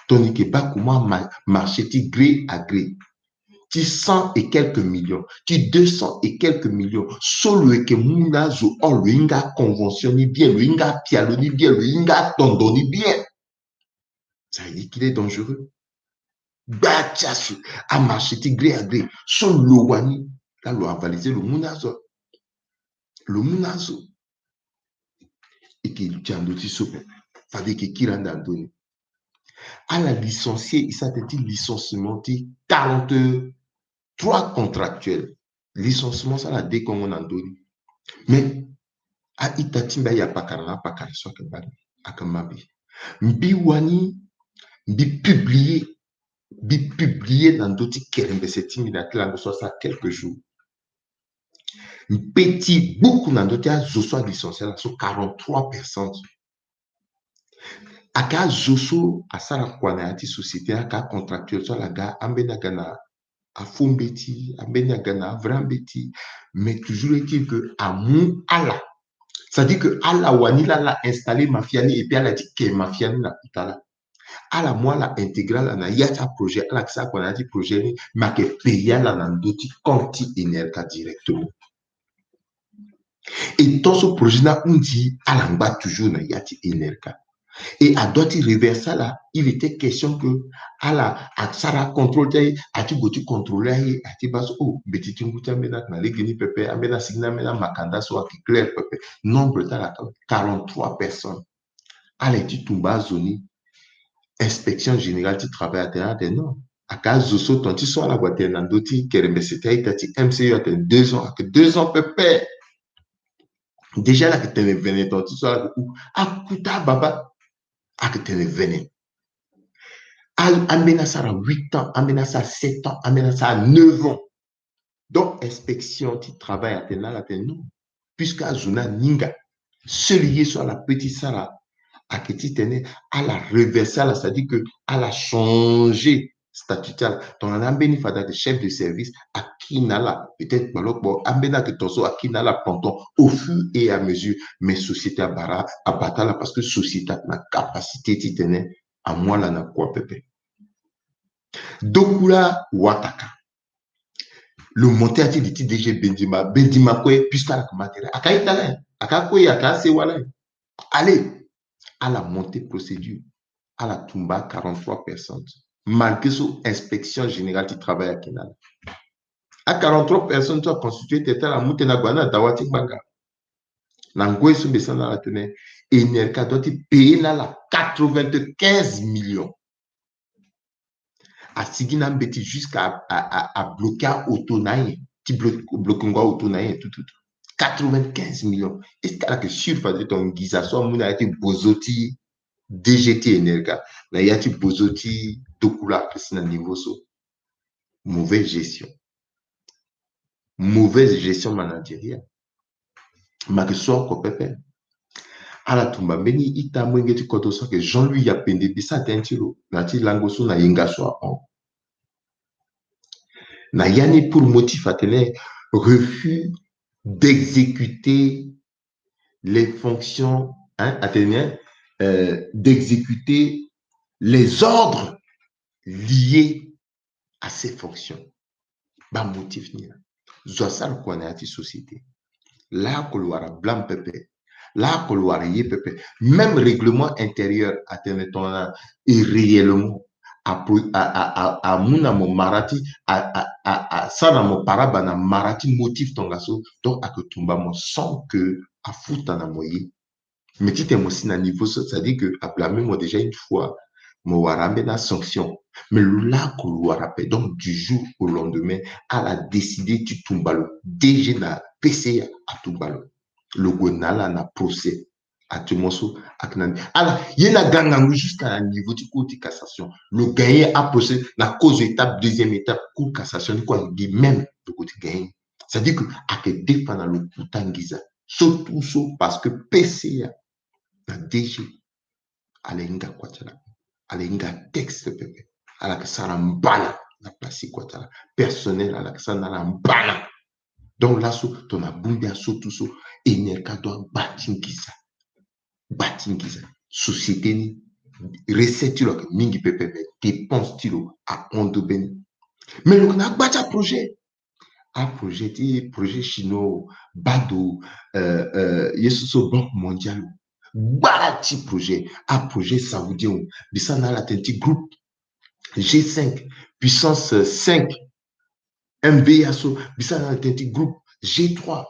Tongana e yeke baa comment ma-, marché ti gré à gré ti cent et quelques millions, ti deux cents et quelques millions, so lo yeke mu na azo, or lo hinga aconvention ni bien, lo hinga apialo ni bien, lo hinga atondo ni bien. Ça veut dire qu'il est dangereux. Gba ti asu, amarché ti gré à gré so lo wani, là lo avalisé, lo mu na azo. Lo mu na azo. E yeke ti ando ti so pepe. Fade e yeke kiri ande ando ni. Ala licencié, e sara tënë ti licenciement ti quarante-trois contractuels. Licenciement so ala dekongo na ndö ni. Mais a-ita ti mbi, aye apakara na apakara so ayeke baa ni, ayeke mabe. Mbi wani mbi publié, mbi publié na ndö ti kerembese ti mbi na ti lango so asara quelques jours. Mpe ti buku na ndö ti azo so alicencié ala so, quarante-trois personnes. Ayeke azo so asara kua na ya ti société, ayeke acontractuel so ala ga, ambeni aga na afo mbeti, ambeni aga na avra mbeti, mais toujours est-il que amu ala. C'est-à-dire que ala wani laa ala installé mafia ni, et puis ala ti ke mafia ni na kota laa. Ala mu ala intégré ala na ya ti aprojet, ala yeke sara kua na ya ti projet ni, mais ayeke payé ala na ndö ti compte ti Enerca directement. Et tant so projet ni ahundi, ala ngba toujours na ya ti Enerca. Et adoit ti reverser ala, il était question que ala asara contrôle ti aye, ati gue ti contrôler aye, ati baa so, oh, mbeti ti ngu ti ambeni ayeke na lege ni pepe, ambeni asigi na ambeni amakanda so ayeke clair pepe. Nombre ti ala quarante-trois personnes. Ala ye ti tumba azo ni. Inspection générale ti travail atene, atene non. Ayeke azo so, ton ti so ala gue atene na ndö ti kerembese ti a-ita ti M C U atene deux ans, ayeke deux ans pepe. Déjà ala yeke tene vene, ton ti so ala gue ku, akuta baba, ayeke tene vene. A-, ambeni asara huit ans, ambeni asara sept ans, ambeni asara neuf ans. Donc, inspection ti travail atene na ala, atene non. Puisque azo ni aninga, seul ye so ala peut ti sara ayeke titene ala reverser ala, c'est-à-dire que ala changer statut ti ala. Tongana ambeni fade ayeke chef de service, akiri na ala peut-être kpalokpo, ambeni ayeke ton so akiri na ala pendant, au fur et à mesure. Mais société abara, abata ala, parce que société ayeke na capacité titene amu ala na kua pepe. Dokula Wataka. Lo monté ya ti li ti D G Bendima, Bendima kue, puisque ala yeke matériel, ayeke a-ita laye, ayeke akue, ayeke asewa laye. Allez, ala monté procédure, ala tumba quarante-trois personnes. Malgré so, inspection générale ti travail ayeke na ala. A quarante-trois personnes so aconstitué tene ti ala mu tënë, ague na dawa ti ngbanga. Na ngoi so mbi sara na ala tene, Enerca adoit ti payer na ala quatre-vingt-quinze millions. Asigi na mbeti jusqu'à a, a, a bloqué auto na ye, ti blo-, bloqué ngo auto na ye tout, tout, tout. Quatre-vingt-quinze millions. Est-ce que ala yeke sûr fade ton nginza so amu na ya ti bozo ti D G ti Enerca, na ya ti bozo ti Dokula, apesi na niveau so? Mauvaise gestion. Mauvaise gestion managériale. Makeso oko pepe. Ala tumba mbeni ita molenge ti kodro so ayeke Jean-Louis Yapende, mbi sara tënë ti lo na ya ti lango so na yenga so ahon. Na ya ni pour motif atene refus d'exécuter les fonctions, hein, atene, euh, d'exécuter les ordres liés à ses fonctions. Bamotif ni la. Zo asara kua na ya ti société. Laoko lo wara blâme pepe. Laoko lo wara ye pepe. Même règlement intérieur atene tongana e réellement amu na mo mara ti asara na mo paraba na mara ti motif tongaso, donc ake tumba mo sans que afuta na mo ye. Mais titene mo si na niveau so, c'est-à-dire que ablâme mo déjà une fois, mo wara ambeni asanction. Mais lo laoko lo wara ape. Donc du jour au lendemain ala décide ti tumba lo. D G na P C A atumba lo. Lo gue na ala na procès. Actuellement so ayeke na ni ala ye na ga ngangu jusqu'à na niveau ti cour ti cassation. Lo gagner aprocès na cause étape, deuxième étape, cour cassation ni kue gi même lo gue ti gagner. C'est-à-dire que ayeke dépend na lo kota nginza. Surtout so parce que P C A na D G ala hinga kua ti ala, ala hinga texte pepe. Ala yeke sara mbana na place ti kua ti ala. Personnel ala yeke sara na ala mbana. Donc laso tongana bongbi aso tout so, E N R K doit gba ti nginza. Gba ti nginza. Société ni, recette ti lo ayeke mingi pepe, mais dépense ti lo ahon ndo mbeni. Mais lo yeke na agba ti aprojet. Aprojet ti projet chinois, bado, euh, euh, ye so so Banque Mondiale. Gbara ti projet, aprojet saoudien, mbi sara na ala tënë ti groupe G cinq, puissance cinq, M V A so, mbi sara na ala tënë ti groupe G trois,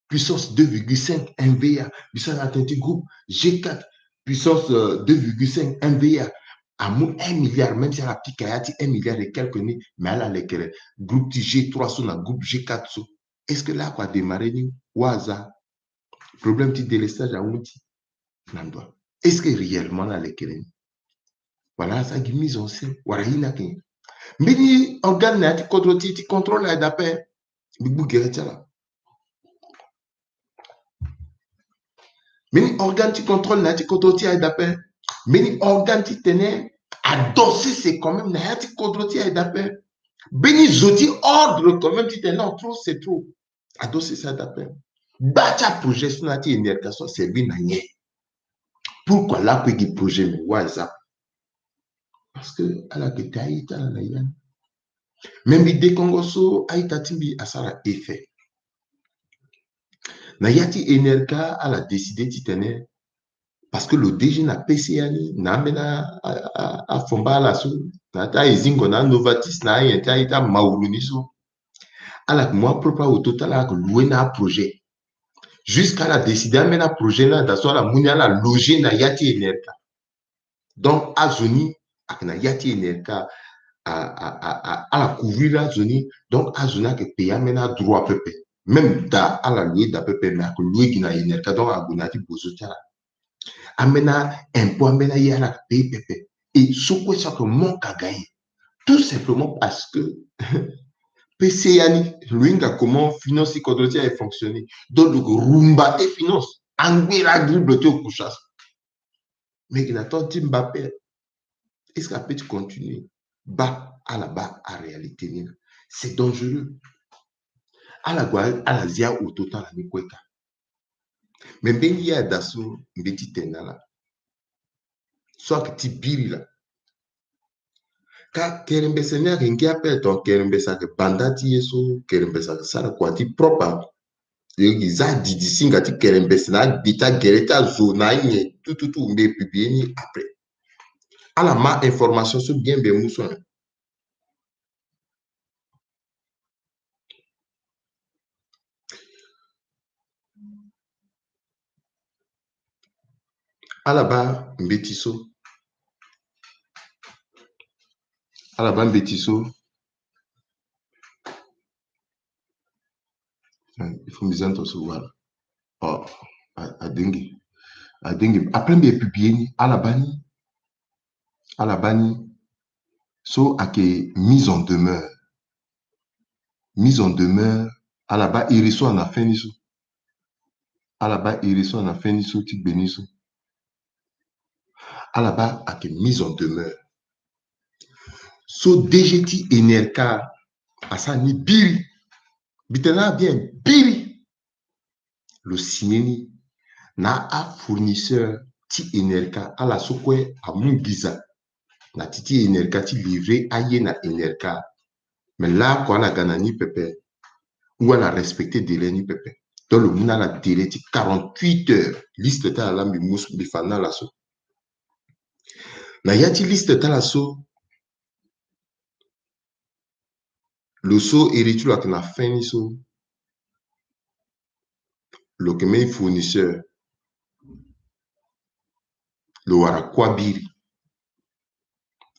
puissance deux virgule cinq M V A, mbi sara na ala tënë ti groupe G quatre, puissance, euh, deux virgule cinq M V A. Amu un milliard, même si ala pika ya ti un milliard et quelque ni, mais ala lekere groupe ti G trois so na groupe G quatre so. Est-ce que laoko adémarrer ni? Wâ aza. Problème ti délestage ahon ti na ndo. Est-ce que réellement ala lekere ni? Voilà, asara gi mise en scène. Wala ye ni ayeke nyen? Mbeni organe na ya ti kodro ti, ti contrôle aye daa ape. Mbi gbu gere ti ala. Mbeni organe ti contrôle na ya ti kodro ti aye daa ape. Mbeni organe ti tene adosse, c'est quand même na ya ti kodro ti aye daa ape. Mbeni zo ti ordre quand même ti tene non, trop c'est trop. Adosse sa daa ape. Gba ti aprojet so na ya ti E N R K so aservi na nyen? Pourquoi laoko e gi projet me? Wâ aza. Parce que ala yeke te a-ita na ya ni. Me mbi dekongo so a-ita ti mbi asara effet. Na ya ti E N R K ala décide ti tene, parce que lo D G na P C A ni, na ambeni a, a, a, afomba ala so, na ya ti aezingo na aNovartis na anyen ti a-ita mauru ni so, ala yeke mu apropre aoto ti ala ayeke louer na aprojet. Jusqu'à ala décide ambeni aprojet ni, daa so ala mu ni ala loger na ya ti E N R K. Donc azo ni ayeke na ya ti E N R K, a, a, a, a, ala couvrir azo ni. Donc azo ni ayeke payer ambeni adroit pepe. Même daa ala louer daa pepe, mais ayeke louer gi na E N R K, donc ague na ya ti bozo ti ala. Ambeni aimpôt, ambeni aye ala yeke payer pepe. Et so kue so ayeke manque à gagner. Tout simplement parce que P C A ni, lo hinga comment finance ti kodro ti aye fonctionner. Donc lo rumba te finance. Angbera dribble ti okucha so. Mais gi na temps ti Mbappé, est-ce que apeut ti continuer? Baa ala baa aréalité ni la. C'est dangereux. Ala gue ala zi aoto ti ala ni kue ka. Mais mbeni ye ada so mbi ti tene na ala so ayeke ti biri la. Ka kerembese ni ayeke ngia ape, ton kerembese ayeke banda ti ye so, kerembese ayeke sara kua ti propre. Ye gi za didi singa ti kerembese na agbi ti agere ti azo na anyen tututu, mbi e publier ni après. Ala ma information so bien, mbi e mu so. Ala baa mbeti so. Ala baa mbeti so. Eh, il faut mbi za ndo so, voilà. Oh, a, adengi. Adengi. Après mbi e publier ni, ala baa ni. Ala baa ni. So ayeke mise en demeure. Mise en demeure, ala baa iri so ana fin ni so. Ala baa iri so ana fin ni so ti gbe ni so. Ala baa ayeke mise en demeure. So D G ti Enerca asara ni biri. Mbi tene na ala bien biri. Lo signé ni na afournisseur ti Enerca, ala so kue amu nginza na ti ti Enerca ti livrer aye na Enerca. Mais laoko ala ga na ni pepe, ou ala respecter délai ni pepe. Donc lo mu na ala délai ti quarante-huit heures. Liste ti ala la mbi mu so, mbi fa na ala so. Na ya ti liste ti ala so, lo so iri ti lo ayeke na fin ni so, lo yeke mbeni fournisseur, lo wara kua biri.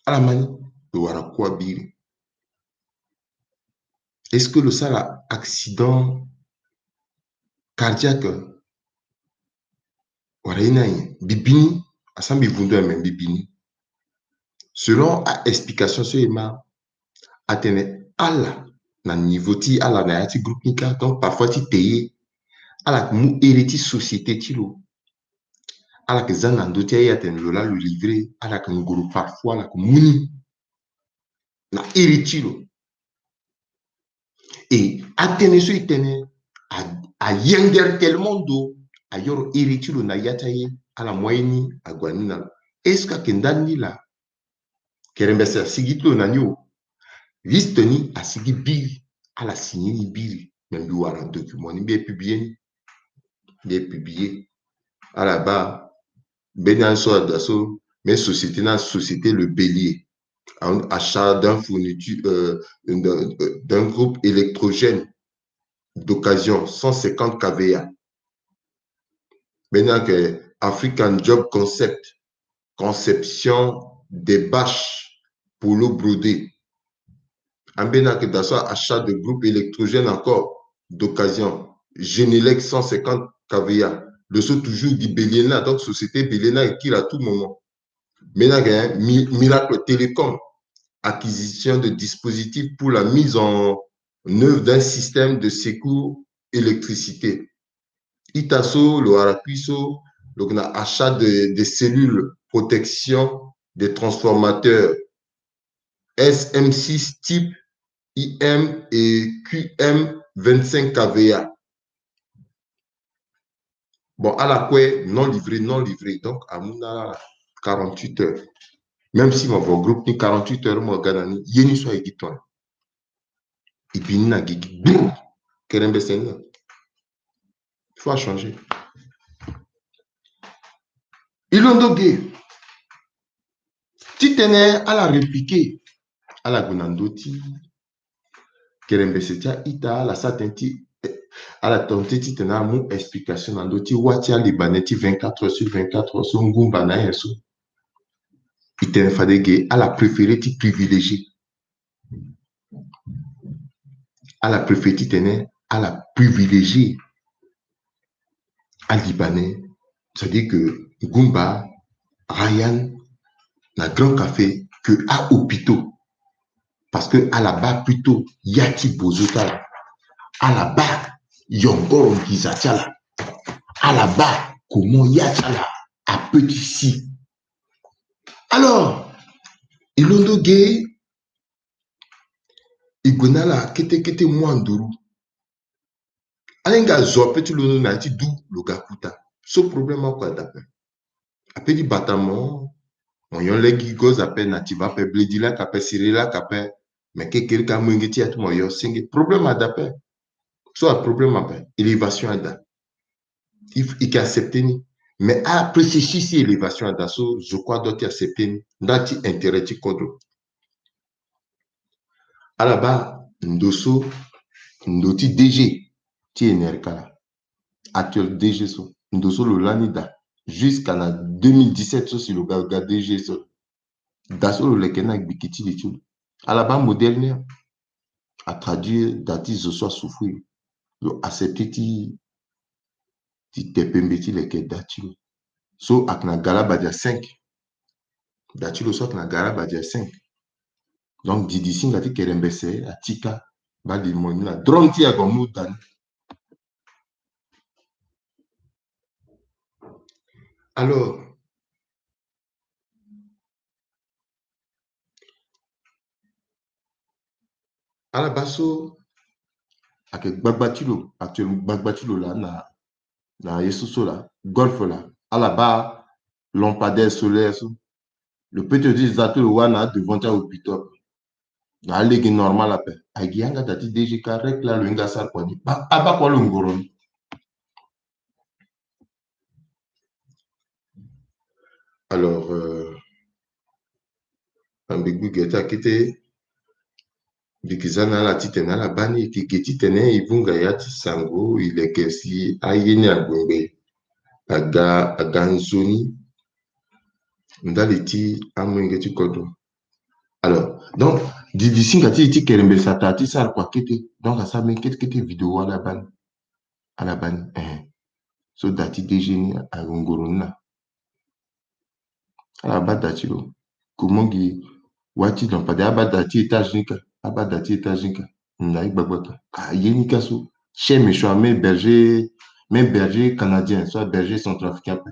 Ala ma ni, lo wara kua biri. Est-ce que lo sara accident cardiaque? Wala ye ni ayen? Mbi bi ni, asara mbi vundu ayen, me mbi bi ni. Selon a-explication so e ma, atene ala na niveau ti ala na ya ti groupe ni kâ, donc parfois ti te ye, ala yeke mu iri ti société ti lo. Ala yeke za na ndö ti aye atene lo laa lo livrer, ala yeke nguru parfois, ala yeke mu ni na iri ti lo. E atënë so e tene a, ayengere tellement ndo, ayoro iri ti lo na ya ti aye, ala mu aye ni ague na ni na lo. Est-ce que ayeke ndani ni laa? Kerembese asigi ti lo na ni o. Liste ni asigi biri, ala signé ni biri. Me mbi wara document ni, mbi e publier ni. Mbi e publier. Ala baa mbeni ani so ada so, mbeni société na société Le Bélier. Un achat d'un fourniture, euh, d'un, d'un groupe électrogène d'occasion, cent cinquante K V A. Mbeni ayeke African Job Concept, conception des bâches polo brodé. Ambeni ayeke da so achat de groupe électrogène encore d'occasion, Genelec cent cinquante K V A. Lo so toujours gi Bélier ni la, donc société Bélier ni ayeke kiri à tout moment. Mbeni ayeke, hein, Mi-, Miracle Télécom, acquisition de dispositifs pour la mise en œuvre d'un système de secours électricité. Ita so lo wara kui so, lo yeke na achat de, de cellules protection des transformateurs S M six type I M et Q M vingt-cinq K V A. Bon, ala kue non livré, non livré. Donc amu na ala quarante-huit heures. Même si mo vo groupe ni quarante-huit heures, mo ga na ni, ye ni so aye gi tongana. E bi ni na gigi. Brrr. Kerembese ni. Il faut changer. E londo ge. Titene ala répliquer, ala gue na ndö ti kerembese ti a-ita, ala sara tënë ti, eh, ala tente titene amu explication na ndö ti wâ ti a-Libanais ti vingt-quatre heures sur vingt-quatre heures so ngumba na ayen so. E tene fade ge, ala préféré ti privilégier. Ala préféré titene ala privilégier a-Libanais, c'est-à-dire que Goumba, Ryan, na Grand Café, que a hôpitaux. Parce que ala baa plutôt ya ti bozo ti ala. Ala baa yongoro nginza ti ala. Ala baa comment ya ti ala apeut ti si. Alors, e londo ge, e gue na ala kete kete mu anduru. Alinga zo ape ti londo na ya ti du lo ga kuta. So problème oko ada ape. Ape ti bata mo, mo nyon lege gozo ape, native ape, blé di laka ape, siré laka ape. Me kekerika molenge ti ya ti mo yo senge. Problème ada ape. So a problème ape, élévation ada. Il f-, il faut accepter ni. Mais a processus ti élévation ada so, je crois, doit accepter ni. Nda ti intérêt ti kodro. Ala baa ndo so, ndo ti D G ti Enerca la. Actuel D G so, ndo so lo lani daa. Jusqu'à na deux mille dix-sept so si lo ga, ga D G so. Da so lo leke na gbiki ti li ti lo. Ala baa modèle ni a traduire da ti zo so asouffrir. Lo accepter ti, ti te pembe ti leke da ti lo. So ayeke na Gala Badia cinq. Da ti lo so ayeke na Gala Badia cinq. Donc didi singa ti kerembese atika. Baa di mo ni na drone ti ague amu da ni. Alors, Ala baa so ayeke gbagba ti lo, actuellement gbagba ti lo laa na, na ye so so laa, golf laa. Ala baa lampadaire solaire so. Lo peut te dire za ti lo wâ na adevant ti ahôpital. Na alege normal ape. Ayeke yanga da ti D G kâ, rek laa lo hinga asara kua ni. Ba, abaa kua lo ngoro ni. Alors, euh, na mbi gbu ge ti akete, mbi yeke za na ala titene ala baa ni, e yeke ge titene e vunga ya ti sango, e leke si aye ni ague ngbe, aga, aga nzoni ndali ti amolenge ti kodro. Alors, donc, didi singa ti e ti kerembe sata ti sara kua kete. Donc, asara mbeni kete kete vidéo, ala baa ni. Ala baa ni, eh. So da ti D G ni ague ngoro ni laa. Ala baa da ti lo. Comment gi wâ ti lampadaire, abaa da ti étage ni kâ, abaa da ti étage ni kâ. Na ye gbagba kâ. Ka ye ni kâ so. Chez Méchois, même berger, même berger canadien, soit berger centrafricain ape.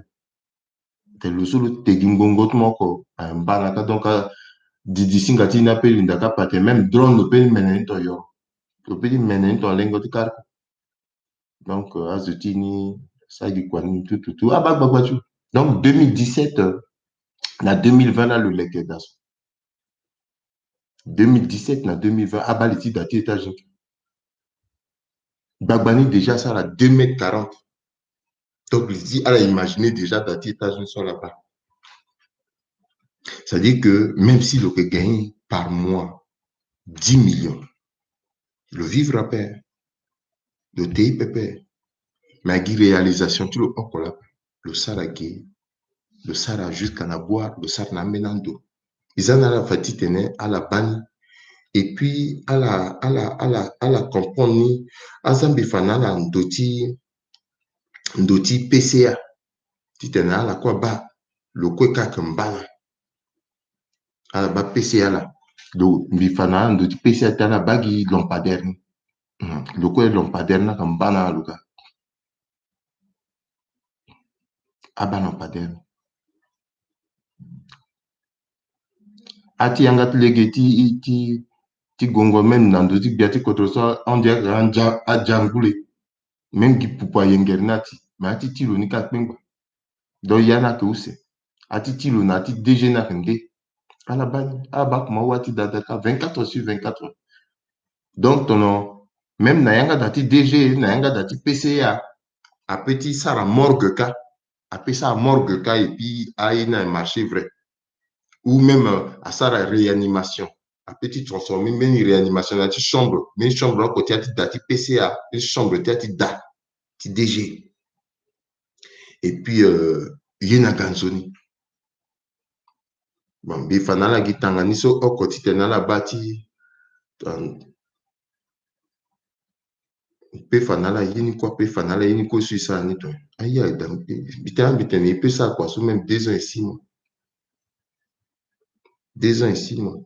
Te lo so lo tegi ngongo ti mo oko, eh, mbana kâ. Donc, ah, didi singa ti ni ape linda kâ pate, même drone lo peut ti mene ni ton yoro. Lo peut ti mene ni ton lengo ti kâ. Donc, euh, azo ti ni sara gi kua ni tout, tout, tout. Abaa gbagba ti lo. Donc, deux mille dix-sept, euh, na deux mille vingt laa lo leke da so. Deux mille dix-sept na deux mille vingt, abaa li ti da ti étage ni. Gbagba ni déjà asara deux mètres quarante. Donc, li dit, ala imaginer déjà da ti étage ni so ala baa. C'est-à-dire que même si lo yeke gagner par mois dix millions, lo vivre ape, lo te pepe. Mais agi réalisation ti lo oko laa, lo sara ge, lo sara jusqu'à na boire, lo sara na ambeni ando. E za na ala fa titene ala baa ni. Et puis ala, ala, ala, ala comprendre ni. Aza mbi fa na ala ndo ti, ndo ti P C A. Titene ala kue abaa, lo kue kâ ayeke mbana. Ala baa P C A laa. Donc, mbi fa na ala ndo ti P C A ti ala baa gi lampadaire ni. Hmm. Lo kue lampadaire ni ayeke mbana lo kâ. Abaa lampadaire ni. A ti yanga ti lege ti, ti, ti gongo même na ndo ti gbia ti kodro so, on dirait que a ndia, a dia ngule. Même gi pupu ayengere ni ati, mais a ti ti lo ni kâ akpengba. Donc ya ni ayeke use. A ti ti lo na a ti D G ni ayeke nde. Ala baa ni, ala baa kuma wâ ti da da kâ vingt-quatre heures sur vingt-quatre heures. Donc tono, même na yanga da ti D G, na yanga da ti P C A, ape ti sara morgue kâ. Ape sara morgue kâ, et puis aye ni amarché vrai. Ou même, euh, asara réanimation. Ape ti transformer mbeni réanimation na ya ti chambre, mbeni chambre oko ti ya ti da ti P C A, mbeni chambre ti ya ti da ti D G. Et puis, euh, ye ni aga nzoni. Bon, mbi fa na ala gi tanga ni so oko titene ala baa ti, euh, mpe fa na ala ye ni kue, mpe fa na ala ye ni kue so e sara ni ton. Aye, mbi tene, mbi tene e peut sara kua so même deux ans et six mois. Deux ans et six mois.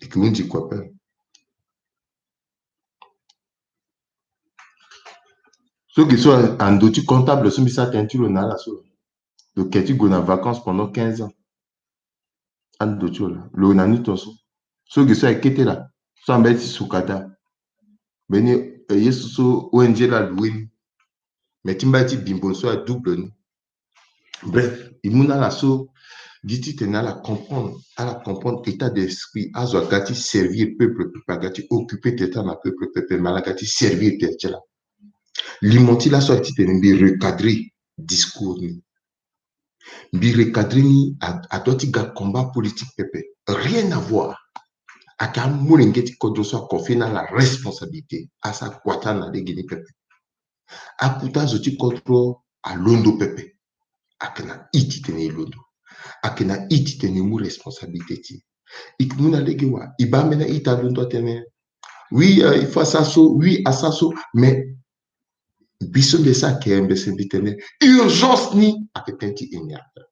E ke hunzi kua ape. So ge so ando ti comptable so mbi sara tënë ti lo na ala so, lo ke ti gue na vacances pendant quinze ans. Ando ti lo laa, lo na ni ton so. So ge so aye kete laa, so ambeni ti sukada. Mbeni, eh, ye so so O N G laa loue ni. Mais ti mbeni ti bimbo so a double ni. Bref, e mu na ala so gi titene ala comprendre, ala comprendre état d'esprit. Azo aga ti servir peuple, peuple aga ti occuper tene ti ala na peuple, peupe, mais ala ga ti servir tene ti ala. Limo ti laso aye titene mbi recadrer discours ni. Mbi recadrer ni a, a doit ti ga combat politique pepe. Rien à voir. Ayeke amolenge ti kodro so aconfier na ala responsabilité. Asara kua ti ala na lege ni pepe. Akuta azo ti kodro alondo pepe. Ayeke na i titene e londo. Ayeke na i titene e mu responsabilité ti e. E ke mu na lege wa, e baa ambeni a-ita alondo atene, oui, euh, il faut asara so, oui, asara so, mais mbi so mbi sara kerembe si mbi tene urgence ni ayeke tënë ti énergie.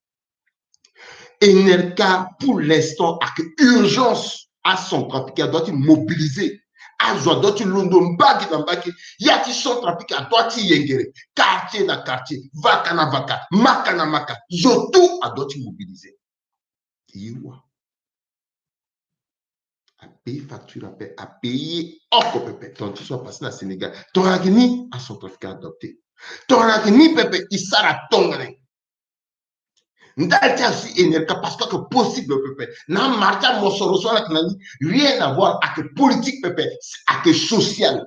Énergie pour l'instant ayeke urgence. A Centrafrique a doit ti mobiliser. Azo a doit ti londo mbage na mbage. Ya ti Centrafrique a doit ti yengere. Quartier na quartier, vaka na vaka, maka na maka, zo tout a doit ti mobiliser. Ye wa. Apaye facture ape, apaye ye oko pepe. Tongana ti so apasse na Sénégal, tongana ayeke ni, acentrafricain adopte. Tongana ayeke ni pepe, e sara tongana ni. Ndali ti asi enerka parce que ayeke possible pepe. Na amara ti amosoro so ala yeke na ni, rien à voir, ayeke politique pepe, ayeke social,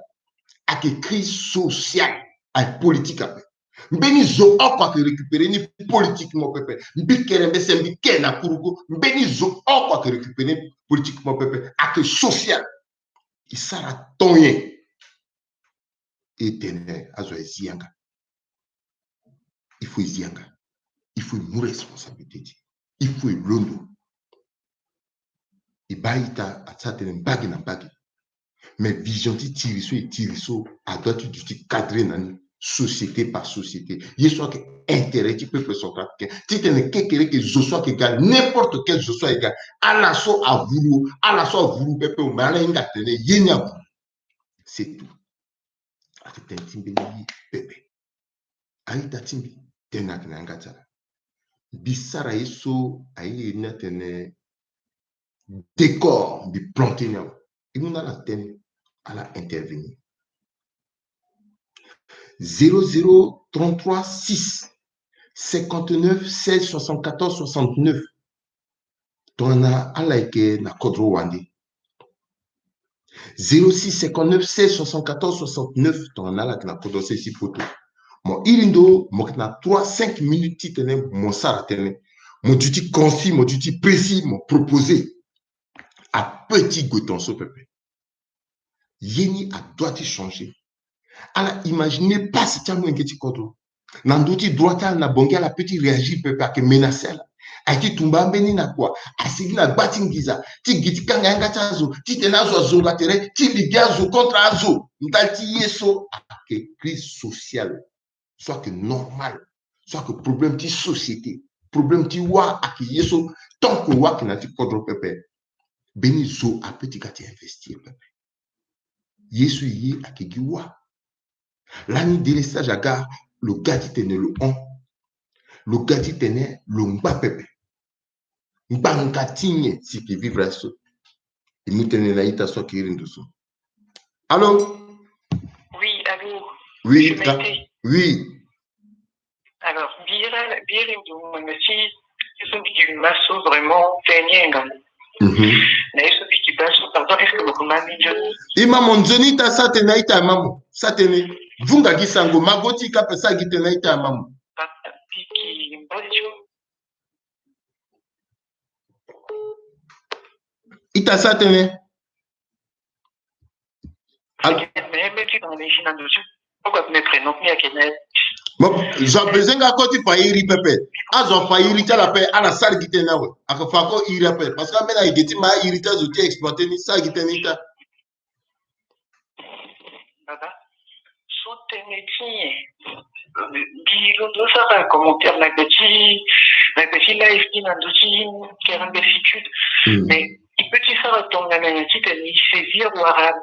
ayeke crise sociale, ayeke politique ape. Mbeni zo oko ayeke récupérer ni politiquement pepe. Mbi kere mbese mbi ke na kuruku. Mbeni zo oko ayeke récupérer ni politiquement pepe. Ayeke social. E sara ton nyen? E tene azo aye zi yanga. Il faut e zi yanga. Il faut e mu responsabilité ti e. Il faut e londo. E baa ita asara tënë mbage na mbage. Mais vision ti tiri so e tiri so adoit ti duti cadrer na ni, société par société. Ye so ayeke intérêt ti peuple centrafricain. Titene kekereke zo so ayeke ga, n'importe quel zo so ayeke ga, ala so avuru, ala so avuru pepe, mais ala hinga atene ye ni avuru. C'est tout. Ayeke tënë ti mbeni ye pepe. A-ita ti mbi, tënë ayeke na yanga ti ala. Mbi sara ye so airi ni atene décor, mbi plante ni awe. E mu na ala tënë, ala intervenir. Zéro zéro trente-trois six cinquante-neuf seize soixante-quatorze soixante-neuf. Tongana ala yeke na kodro wande. Zéro six cinquante-neuf seize soixante-quatorze soixante-neuf, tongana ala yeke na kodro sese ti poto. Mo iri ndo, mo yeke na trois, cinq minutes titene mo sara tënë. Mo duti concis, mo duti précis, mo proposer. Ape ti gue tongaso pepe. Ye ni adoit ti changer. Ala imaginer pasi ti amolenge ti kodro. Na ndö ti droit ti ala na Bangui, ala peut ti réagir pepe, ayeke menacer ala. Aye ti tumba ambeni na kua, asigi na gba ti nginza, ti gi ti kanga yanga ti azo, titene azo azonga tere, ti lege azo contre azo. Ndali ti ye so ayeke crise sociale. So ayeke normal. So ayeke problème ti société. Problème ti wâ ayeke ye so, tant que wâ ayeke na yâ ti kodro pepe, mbeni zo apeut ti ga ti investir pepe. Ye so e ye ayeke gi wâ. Lani délestage aga, lo ga titene lo hon. Lo ga titene lo ngba pepe. Ngbanga ti nyen si e yeke vivre aye so? E mu tënë na ita so ayeke iri ndo so. Allô? Oui, allô? Oui, oui. Alors, bira, bira ndo mo na ti, ti so mbi yeke ma so vraiment tënë ni enga. Mhm. Na ye so mbi yeke baa so, pardon, est-ce que mo ko ma mbi nzoni? E ma mo nzoni, ita sara tënë, ita ma mo sara tënë. Vunga gi sango, ma go ti ka pe sara gi tënë, ita ma mo. Papa, mbi yeke mba ti. Ita sara tënë. Al- Bon, zo abezoin nga koti fa iri pepe. Azo afa iri ti ala pe, ala sara gi tënë awe. Aka fa ko iri ape. Parce que ambeni ayeke ti ma iri ti azo ti exploiter ni, sara gi tënë ita. Baba, so tënë ti nyen? Mbi londo sara commentaire na gbe ti, na gbe ti live ti na ndö ti Kerembe Sud. Mm. Mais e peut ti sara tongana nyen titene e saisir wala,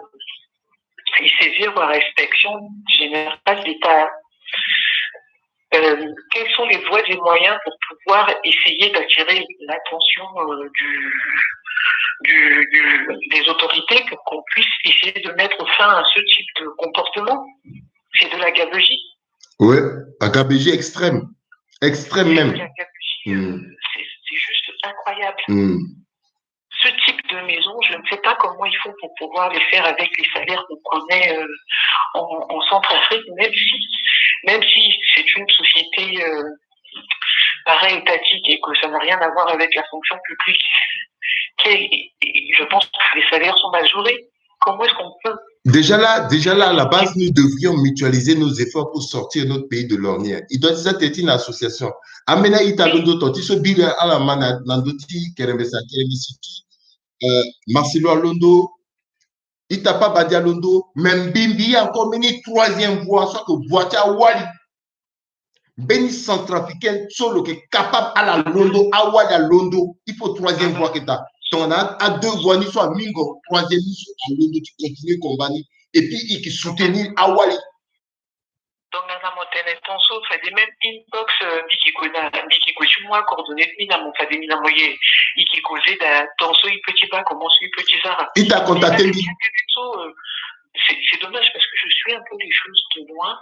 e saisir wala inspection générale d'État. Euh, quelles sont les voies et moyens pour pouvoir essayer d'attirer l'attention, euh, du, du, du, des autorités, pour qu'on puisse essayer de mettre fin à ce type de comportement? C'est de la gabegie. Ouais, la gabegie extrême. Extrême même. La gabegie, euh, c'est, c'est juste incroyable. Mm. Ce type de maison, je ne sais pas comment ils font pour pouvoir les faire avec les salaires qu'on connaît, euh, en, en Centrafrique, même si, même si c'est une société, euh, para-étatique et que ça n'a rien à voir avec la fonction publique. Quel, je pense que les salaires sont majorés. Comment est-ce qu'on peut... Déjà là, déjà là, à la base, nous devrions mutualiser nos efforts pour sortir notre pays de l'ornière. Il doit déjà être une association. Ambeni a-ita alondo, ton ti so biri ala ma na, na ndö ti Kerembe sa, Kerembe Sud. Euh, Marcelo alondo, ita Pabadi alondo, mais mbi, mbi encore mbeni troisième voie, soit que voie ti awali. Mbeni centrafricain so lo yeke capable ala londo, awali alondo. Il faut troisième voie ayeke daa. Tongana a deux voies ni so amingo, troisième ni so alondo ti continuer combat ni. Et puis e yeke soutenir awali. Donc, na, na mo tene ton so, fade même inbox, euh, mbi ke gue na, mbi ke gue ti mu acoordonné ti mbi na mo, fade mbi na mo ye, i ke causer da ton so, i peut ti baa comment so, i peut ti sara. I ta contacter mbi. So, euh, c'est, c'est dommage parce que je suis un peu les choses de loin.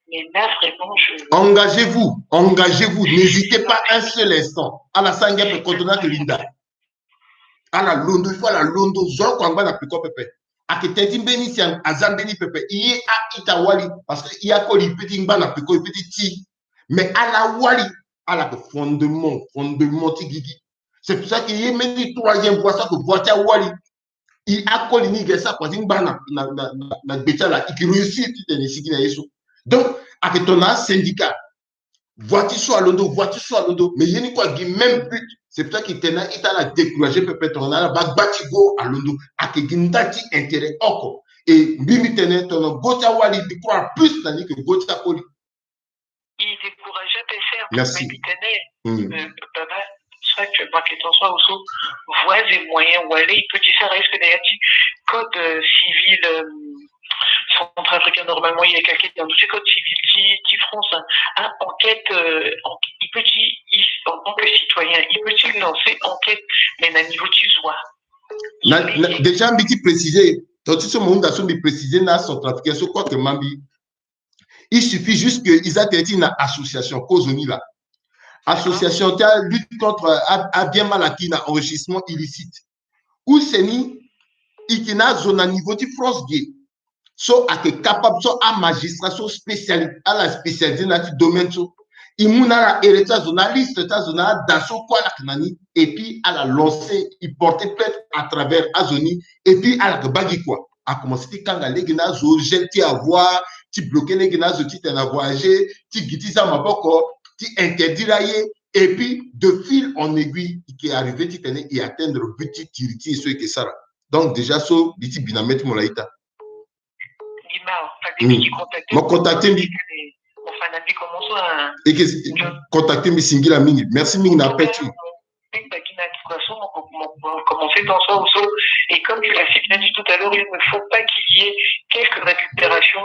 Mais là, vraiment, je... Engagez-vous, engagez-vous, n'hésitez pas un seul instant. Ala sara ngia pe coordonné ake linda. Ala londo, il faut ala londo, zo oko angba na peko pepe. Ake tene ti mbeni si a, aza mbeni pepe. I ye a ita wali, parce que i akoli, i peut ti ngba na peko, i peut ti ti. Mais ala wali, ala ke fondement, fondement ti gigi. C'est pour ça que i ye mbeni troisième voie, so ake voie ti awali. I akoli ni i ke sara kua ti ngba na, na, na, na, na gbe ti ala, i ke réussir titene i sigi na ye so. Donc, ake tongana asyndicat. Voie ti so alondo, voie ti so alondo, mais ye ni kue agi même but. C'est pour ça que i tene na ita ala décourager pepe tongana ala baa gba ti go alondo, ake gi nda ti intérêt oko. Et mbi mbi tene tongana go ti awali, mbi croire plus na ni que go ti akoli. I décourager ape, certes. Merci. Mais mbi tene, euh, baba, soit que ma question soit aussi, voies et moyens, wala i peut ti sara, est-ce que na ya ti code, euh, civil, euh, centrafricain, normalement, il y a quelqu'un dans le code civil qui, qui France, hein, hein, enquête, euh, en, i peut ti, i, en tant que citoyen, i peut ti lancer enquête, mais na niveau ti zo. Na, na, déjà, mbi ti préciser, ton ti so mo hunda so mbi préciser na centrafricain so, quoique ma mbi, il suffit juste que i za tene ti na association, kozoni la. Association ti alutte contre, euh, a, abien mal acquis na enrichissement illicite. Use ni, i ke na azo na niveau ti France ge. So ake capable, so amagistrat so spéciali-, ala spécialisé na ya ti domaine so. I mu na ala ere ti azo na liste ti azo na ada so kue ala ke na ni. Et puis ala lancer, i porter plainte à travers azo ni. Et puis ala ke baa gi kua. A commencer ti kanga lege na azo, gel ti avoir, ti bloquer lege na azo titene a voyager, ti gi ti za maboko, ti interdire aye. Et puis, de fil en aiguille, i ke arriver titene i atteindre but ti tiri ti e so i ke sara. Donc, déjà so, mbi ti bi na mê ti mo la ita. Mo contacter mbi. Mo fa na mbi comment so, hein. I ke contacter mbi singila mingi. Merci mingi na appel ti mo. Mo commencer dans ça aussi. Et comme tu l'as si bien dit tout à l'heure, il ne faut pas qu'il y ait quelque récupération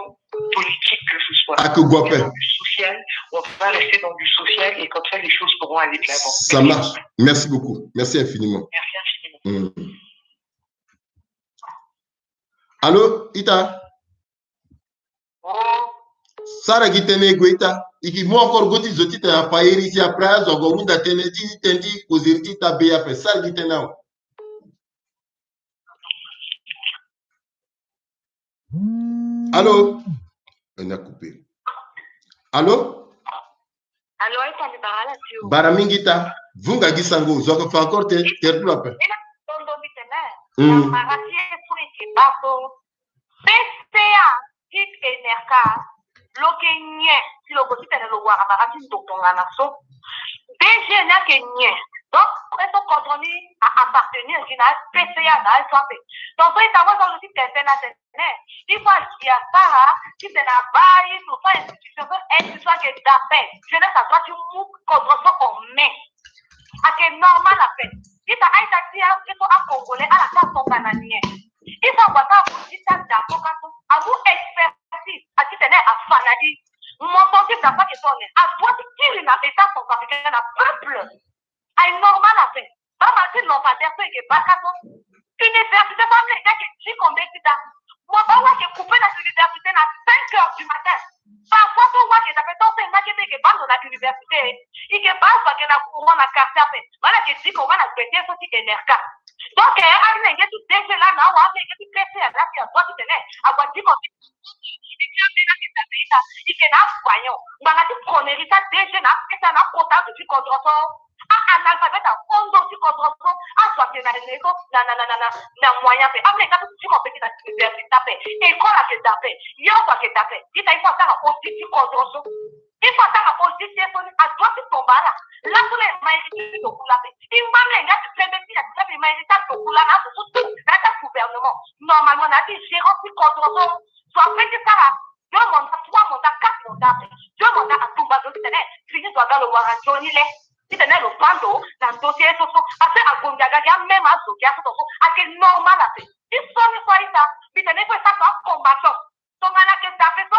politique que ce soit. Ake gue ape. Dans du social, on va rester dans du social et comme ça, les choses pourront aller de l'avant. Ça marche. Merci beaucoup. Merci infiniment. Merci infiniment. Mm. Allô, ita? Sara gi tënë e gue ita. I ke mu encore go ti zo titene a fa iri si après azo ague ahunda tënë ti, tënë ti kozeri ti ita be ape. Sara gi tënë awe. Allô? On a coupé. Allô? Allô, ita, mbi bara ala ti o. Bara mingi ita. Vunga gi sango, zo ake fa encore te, tere ti lo ape. Ina tondo mbi tene. Mm. Na mara ti e so e ke baa so. P C A ti ENERCA, lo ke nyen si lo ko titene lo wara mara ti ndo tongana so? D G ni ake nyen? Donc, so kodro ni a appartenir gi na P C A na aye so ape. Donc, so ita wâ so lo ti tene tënë atene, il faut azi asara titene abaa ye so, so institution so, institution ake daa ape. Jeunesse adoit ti mu kodro so en main. Ake normal ape. Ita, a-ita ti aye so a-Congolais ala ti atongana nyen? I so ague ata abuti ti ada so ka so amu expertise, atitene afa na i. Montant ti da so ake so nyen? Adoit ti kiri na État centrafricain na peuple. Aye normal ape. Baa mara ti lampadaire so e ke baa ka so. Université so amolenge ake diko mbeti daa. Mo baa wâ ake coupé na université na cinq heures du matin. Parfois so wâ ake daa ape, tant so e ma ge be e ke baa ndo na université. I ke baa azo ake na courant na quartier ape. Wala ake diko wala gbe ti e so ti ENERCA. Donc, eh, amolenge ti D G laa na awa, amolenge ti P C A laa, ake adoit titene ague adiko mbeti. Et puis ambeni ake daa na ita, i ke na avoyant. Ngbanga ti connerie ti a D G na P C A na akota azo ti kodro so. A-analphabète ahon ndo ti kodro so. Azo ake na nyen so, na, na, na moyen ape. Amolenge so ti diko mbeti na université ape. École ake daa ape. Yo so ake daa ape. Ita, il faut asara audit ti kodro so. Il faut asara audit ti e so ni, adoit ti tomba ala. Laso la e ma hérité ti dokula ape. I ngba amolenge ake pembe ti ya ti ape, e ma hérité ti dokula na azo so tout, na ya ti agouvernement. Normalement, na ya ti gérance ti kodro so. Zo apeut ti sara deux mandats, trois mandats, quatre mandats ape. Deux mandats atumba zo titene fini zo aga lo wara nzoni le. Titene lo baa ndo na ndo ti e so so. Ape agongi aga gi amême azo gi aso so. Ake normal ape. Ti so ni so a-ita. Mbi tene il faut e sara so acombattant. Tongana ake daa ape so,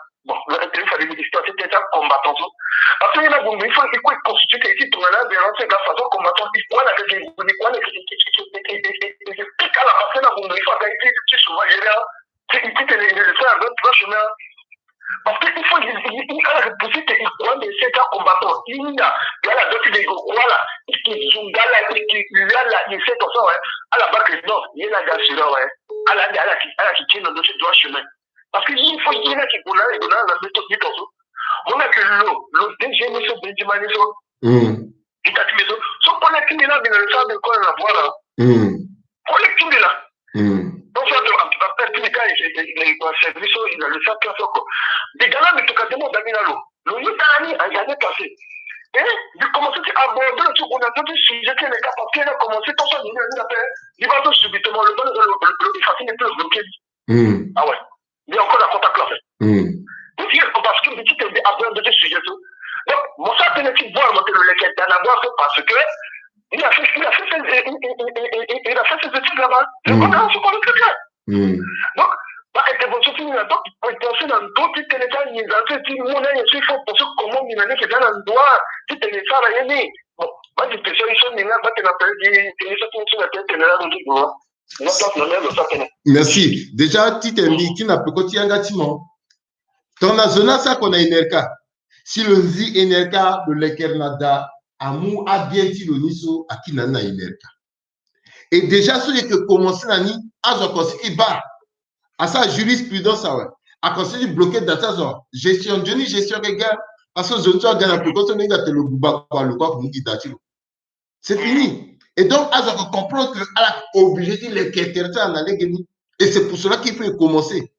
Bon, il fallait me dire ça, c'était un combattant. Parce que là, bon, il faut, il faut constituer, il faut tourner là, bien, c'est grâce à un combattant, il faut la, il faut la, il faut arrêter de se voir, il y a, c'est une petite, il y a le frère, l'autre proche, là. Parce que il faut, il, il, il a repoussé que il croit, mais c'est un combattant. Il a, il a la date de quoi, là, il qui zunga, là, il qui lui a la, il sait comme ça, ouais. À la base, non, il y a la gars, là, ouais. À la, à la, à la, qui tient dans le droit chemin. Parce que il faut, il y a qui, on a, on a la méthode, il y a tout. On a que l'eau, l'eau, déjà, nous sommes, Benjamin, nous sommes. Mm. Itati mbi so so kole ti mbi laa mbi na le sens de kole na voie laa. Mm. Kole ti mbi laa. Mm. Donc ça, tu as peur ti mbi ka service so il a le sens classe oko. Mbi ga laa mbi tuka demo dami na lo. Lo yeda ni en année passée. Eh, di commencé ti aborder lo ti gue na ndö ti sujet ti Enelka parce que il a commencé tant ça ni na pe. Di ba to subitement lo lo lo lo effacé ni plus bloqué. Hmm. Ah ouais. Il est encore à contact là. Hmm. Parce que parce que ti tene aborder ndö ti sujet so. Donc mon ça tene ti voir mo tene le ke dana voir parce que il a fait il a fait ses il a fait ses études là-bas. Je connais ce qu'on très bien. Hmm. Donc ba intervention ti ni na donc intervention na ndö ti tene ti anginza so ti mu na ye so il faut penser comment ni na ni ke za na ndwa ti tene sara ye ni. Bon, ba di question so ni na ba tene na pe di tene so ti ni so na tene tene na ndö ti ndwa. Merci. Déjà ti tene mbi kiri na peko ti yanga ti mo. Tongana zo ni asara oko na Enelka. Si lo zi Enelka lo lekere na da amu abien ti lo ni so akiri na ni na Enelka. Et déjà so ye ke commencé na ni azo aconseiller ti baa. Asara jurisprudence awe. Aconseiller ti bloquer da ti azo. Gestion nzoni gestion ke ga. Parce que zo ni so aga na peko so ni hinga tene lo buba kua lo kue akomu gi da ti lo. C'est fini. Et donc azo ako comprendre que ala obligé ti lekere tere ti ala na lege ni. Et c'est pour cela qu'il faut commencer.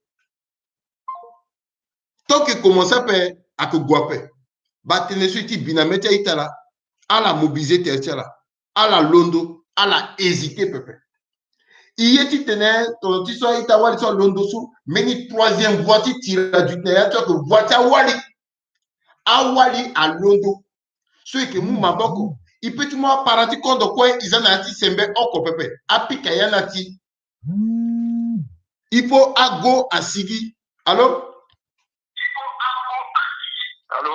Tant que commencer ape ako gue ape. Ba tene so e ti bi na mê ti a-ita laa. Ala mobiliser tere ti ala. Ala londo. Ala hésiter pepe. E ye ti tene tongana ti so a-ita awali so alondo so mbeni troisième voie ti tira duti na ya ti oko voie ti awali. Awali alondo. So e ke mu maboko. E peut ti mu apara ti kondo kue e za na ya ti sembe oko pepe. Apika ya na ti. Il faut ago asigi. Allô? Allô?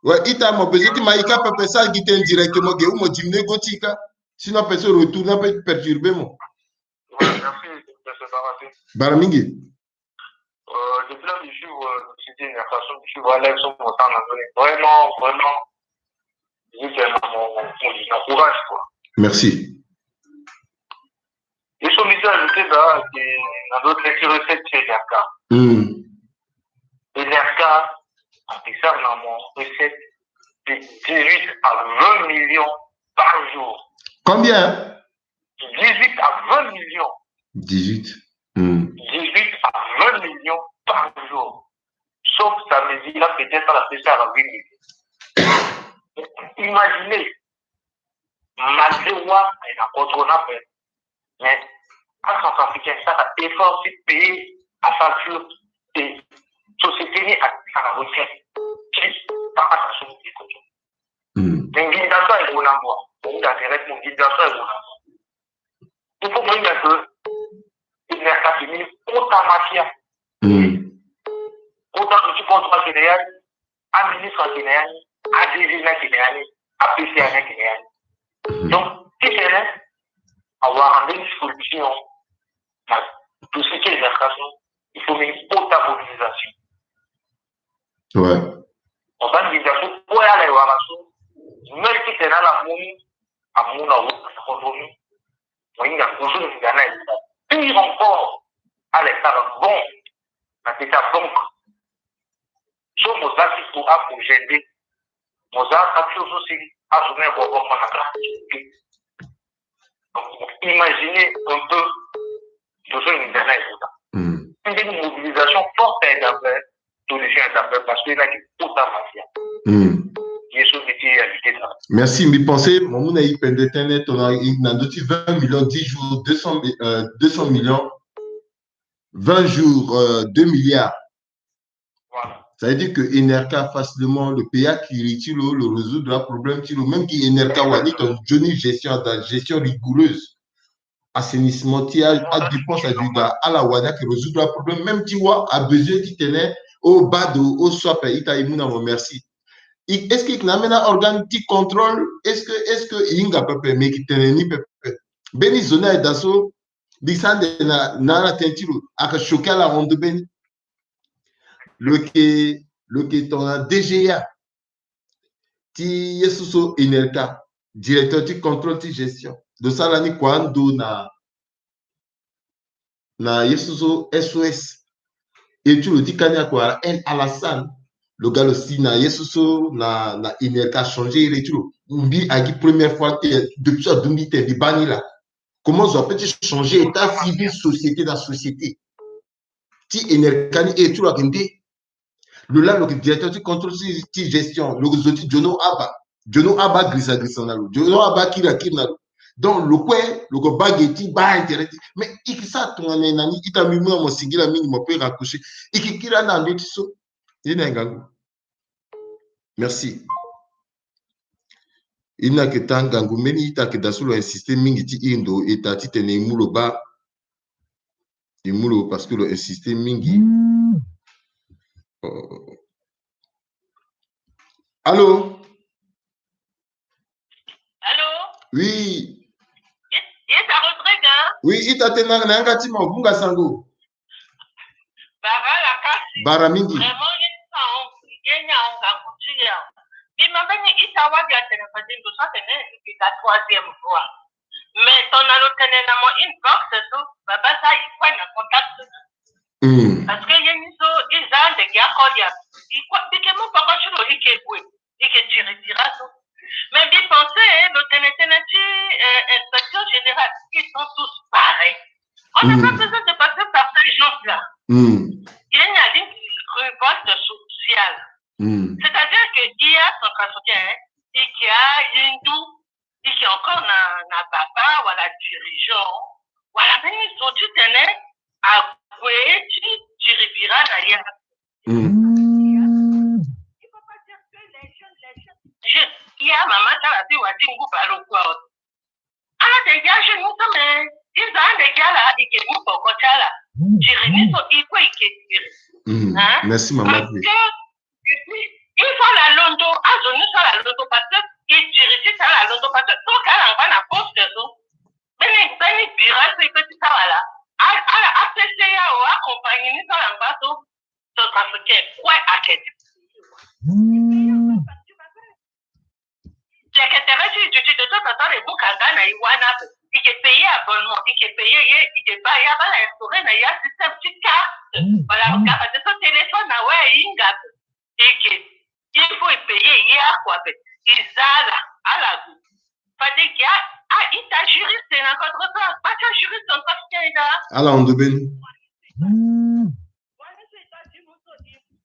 Ouais, ita mo besoin ti ma ika pepe sa gi ten directement ge ou mo diminuer go ti ika. Sinon ape so retourner ape perturber mo. Ouais, merci, monsieur Barate. Bara mingi. Euh, depuis là, je suis, euh, je suis une façon, je suis, voilà, ils sont contents, là, vraiment, vraiment, je suis vraiment, mon, mon, mon courage, quoi. Merci. Ils sont mis à ajouter là, que dans d'autres, les recettes, c'est Enelka. Hmm. Enelka, c'est ça, mon recette, de dix-huit à vingt millions par jour. Combien? Dix-huit à vingt millions. Dix-huit. Hmm. Dix-huit à vingt millions par jour. Sauf samedi, là, peut-être, la P C A a huit millions. Imaginez, malgré moi, il a contrôlé, mais à Centrafricain, ça, ça effort, c'est payer à facture et société ni à la retraite. Qui, pas à la société. Hmm. Mais il y a ça, il y a un endroit. Donc, il y a des règles, il y a ça, il y a un endroit. Il faut même que il y a ça, c'est mis autant mafia. Hmm. Autant que tu comptes pas que les a ministre ake na ya ni, A D G ni ake na ya ni, A P C A ni ake na ya ni. Mhm. Donc ti tene awara mbeni solution na dossier ti Enelka so, il faut mbeni kota mobilisation. Ouais. Mo baa nginza so kue ala e wara so, même ti tene ala mu ni, amu na wo na kondo ni. Mo hinga ngu so nginza ni aye. Pire encore, ala e sara bon na teta banque. So mo za ti ko aprojet nde mo za action so si azo ni ague ague mo na kara ti ko. Donc imaginez un peu. Toujours une dernière chose. Hmm. Une mobilisation forte est d'après solution est d'après parce que là qui tout à mafia. Hmm. Yesu qui est habité là. Merci, mbi pensé, mon moun a y pendant tene, ton a na ndö ti vingt millions, dix jours, deux cents, euh, deux cents millions, vingt jours, euh, deux milliards. Voilà. Ça veut dire que Enelka facilement, le pays a kiri ti lo, lo résoudre un problème ti lo, même ki Enelka wani ton Johnny gestion, da gestion rigoureuse. Assainissement ti a, a dépense a juda, ala wani ake résoudre un problème, même ti wa a besoin ti tene, o bado, o so ape ita i mu na mo merci. I, est-ce que na mena organe ti contrôle, est-ce que, est-ce que i hinga pepe, mais ki tene ni pepe. Mbeni zo ni aye da so, Mbi sara ande na, na ala tënë ti lo, aka choqué ala hon mbeni. Lo yeke, lo yeke tongana D G A ti ye so so Enelka, directeur ti contrôle ti gestion. Lo sara ni kua ando na, na ye so so S O S. E ti lo ti kani akua El Alassane. Lo ga lo si na ye so so na, na Enelka changé iri ti lo. Mbi agi première fois, eh, depuis so adu mbi te mbi baa ni laa. Comment zo apeut ti changer état civil société na société? Ti Enelka ni e ti lo ayeke nde? Lo laa lo yeke directeur ti contrôle ti, ti gestion, lo yeke zo ti Djono Aba. Djono aba grisa grisa na lo. Djono aba kiri akiri na lo. Donc lo kue lo ko baa ge ti baa intérêt ti. Mais i ke sara tongana nyen na ni? Ita, mbi mu na mo singila mingi, mo pe raccrocher. I ke kiri na ndö ti so. I na ngangu. Merci. I na ke taa ngangu mbeni ita ke daa so lo insister mingi ti iri ndo eta titene i mu lo baa. I mu lo parce que lo insister mingi. Oh. Allô? Allô? Oui. Ye, ye, ça Rodrigue, hein? Oui, ita tene na yanga ti mo, vunga sango. Bara la kasi. Bara mingi. Vraiment, ye ni ahon, ye ni ahon ngangu ti ye. Mbi ma mbeni ita wali atene fade ndo so atene mbi ga troisième voie. Mais tongana lo tene na mo inbox so, baba, za i kue na contact na. Hmm. Parce que ye ni so i za ande gi akoli ape. I kue, i ke mu poko ti lo, i ke gue, i ke tiri bira so. Mais mbi pense, eh, lo tene tënë ti, eh, inspection générale, ils sont tous pareils. On n'a pas besoin de passer par ces gens-là. Hmm. Ye ni alingbi révolte sociale. Hmm. C'est-à-dire que i a centrafricain, hein, i ke a Hindu, i ke encore na, na baba wala dirigeant, wala mbeni zo titene ague ti tiri bira na ya. Hmm. Il faut pas dire que les jeunes, les jeunes, je, i a mama ti ala ti wa ti ngu baleokua. Ala te gi ajeune ni so, mais i za ande gi ala, i ke mu poko ti ala. Tiri ni so i kue i ke tiri. Mm. Hein? Merci, mama. Parce que, et puis, il faut ala londo, azo ni so ala londo, parce que i tiri ti tene ala londo, parce que tant que ala ngba na poste so, mbeni, mbeni bira so i pe ti sara laa, a, a, a P C A o, a compagnie ni so ala ngba so, centrafricain kue ake ti. Leke tere ti duti de temps en temps, le buka nga na i wana ape. I ke payer abonnement, i ke payer ye, i ke baa ya, baa la instaurer na ya système ti carte. Voilà, carte de so téléphone na we ahinga ape. I ke, il faut i payer ye akua ape. I za ala, ala gu. Fade gi a, a ita juriste na kodro so, gba ti ajuriste en tant que tel. Ala hon ndo mbeni.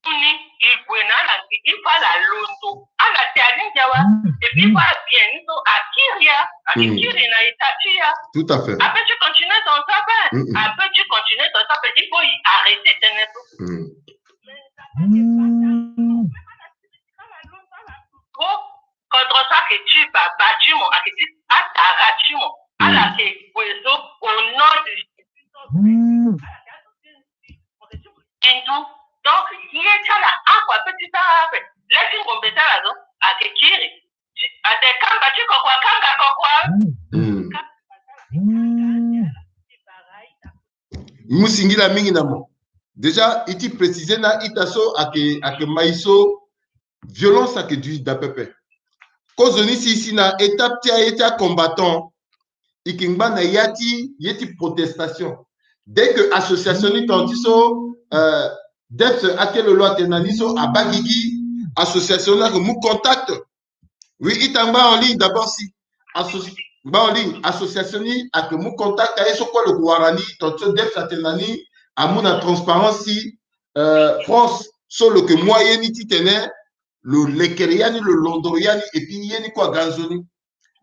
Ni i gue na ala ngi, i fa ala londo. Ala te alingbi awa. Mm. Et puis, mm, voilà bien, ni so akiri ya, akiri na ita ti ya. Tout à fait. A peut-tu continuer dans ça, ben? Mm-mm. A peut-tu continuer dans ça, ben? Il faut arrêter tënë so. Mm. Ko, kodro so ake ti baba ti mo, ake ti atara ti mo. Mm. Ala ke gue so au nom de Jésus. Mm. Hindu. Donc, ye ti ala akua pe ti sara ape. Lê ti ngombe ti ala so, ake kiri. Ate kamba ti koko, akanga koko. Mm. Mu singila mingi na mo. Déjà, i ti préciser na ita so ake, ake mai so, violence ake duti daa pepe. Kozoni si, si na étape ti aye ti acombattant, i ke ngba na ya ti, ye ti protestation. Dès que association ni tongana ti so, euh, DEPS ake lo lo atene na ni so, abaa gigi, association ni ake mu contact. Oui, ita ngba en ligne d'abord si. Asso-, ngba en ligne, association ni ake mu contact aye so kue lo ko wara ni, tongana ti so DEPS atene na ni, amu na transparence si, euh, France so lo ke mu aye ni titene lo lekere ya ni, lo londoro ya ni, et puis ye ni kue aga nzoni.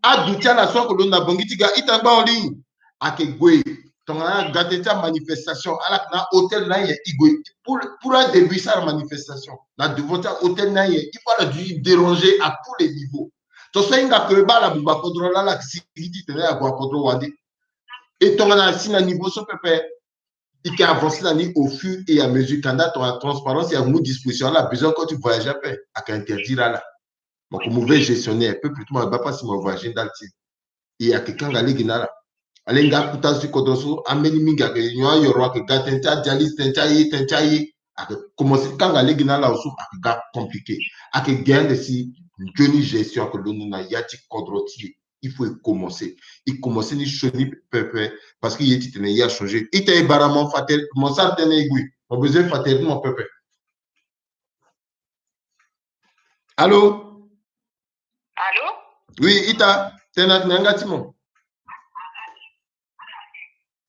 Aduti ala so ake londo na Bangui ti ga, ita ngba en ligne. Ake gue. Tongana aga tënë ti amanifestation, ala yeke na ahôtel na aye, i gue. Pour, pour un début, sara manifestation na devant ti ahôtel na aye, il faut ala duti déranger à tous les niveaux. Tongaso ahinga ake baa ala buba kodro laa, ala yeke sigi titene ague na kodro wande. Et tongana asi na niveau so pepe, i ke avancer na ni au fur et à mesure. Kanda tongana transparence, i amu disposition, ala besoin encore ti voyager ape, ake interdire ala. Mo yeke mauvais gestionnaire, peuple ti mo abaa pasi mo voyager ndali ti e. E ake kanga lege na ala. Ala hinga akuta zo ti kodro so, ambeni mingi ake nyon ayoro, ake ga tënë ti adialyse, tënë ti aye, tënë ti aye. Ake commencer kanga lege na ala so, ake ga compliqué. Ake ge ande si nzoni gestion ake londo na ya ti kodro ti e. Il faut e commencer. E commencer ni sioni pepe, parce que ye titene ye achanger. Ita, e bara mo fa tene, mo sara tënë e gue. Mo besoin fa tene ti mo pepe. Allô? Allô? Oui, ita, tene na yanga ti mo.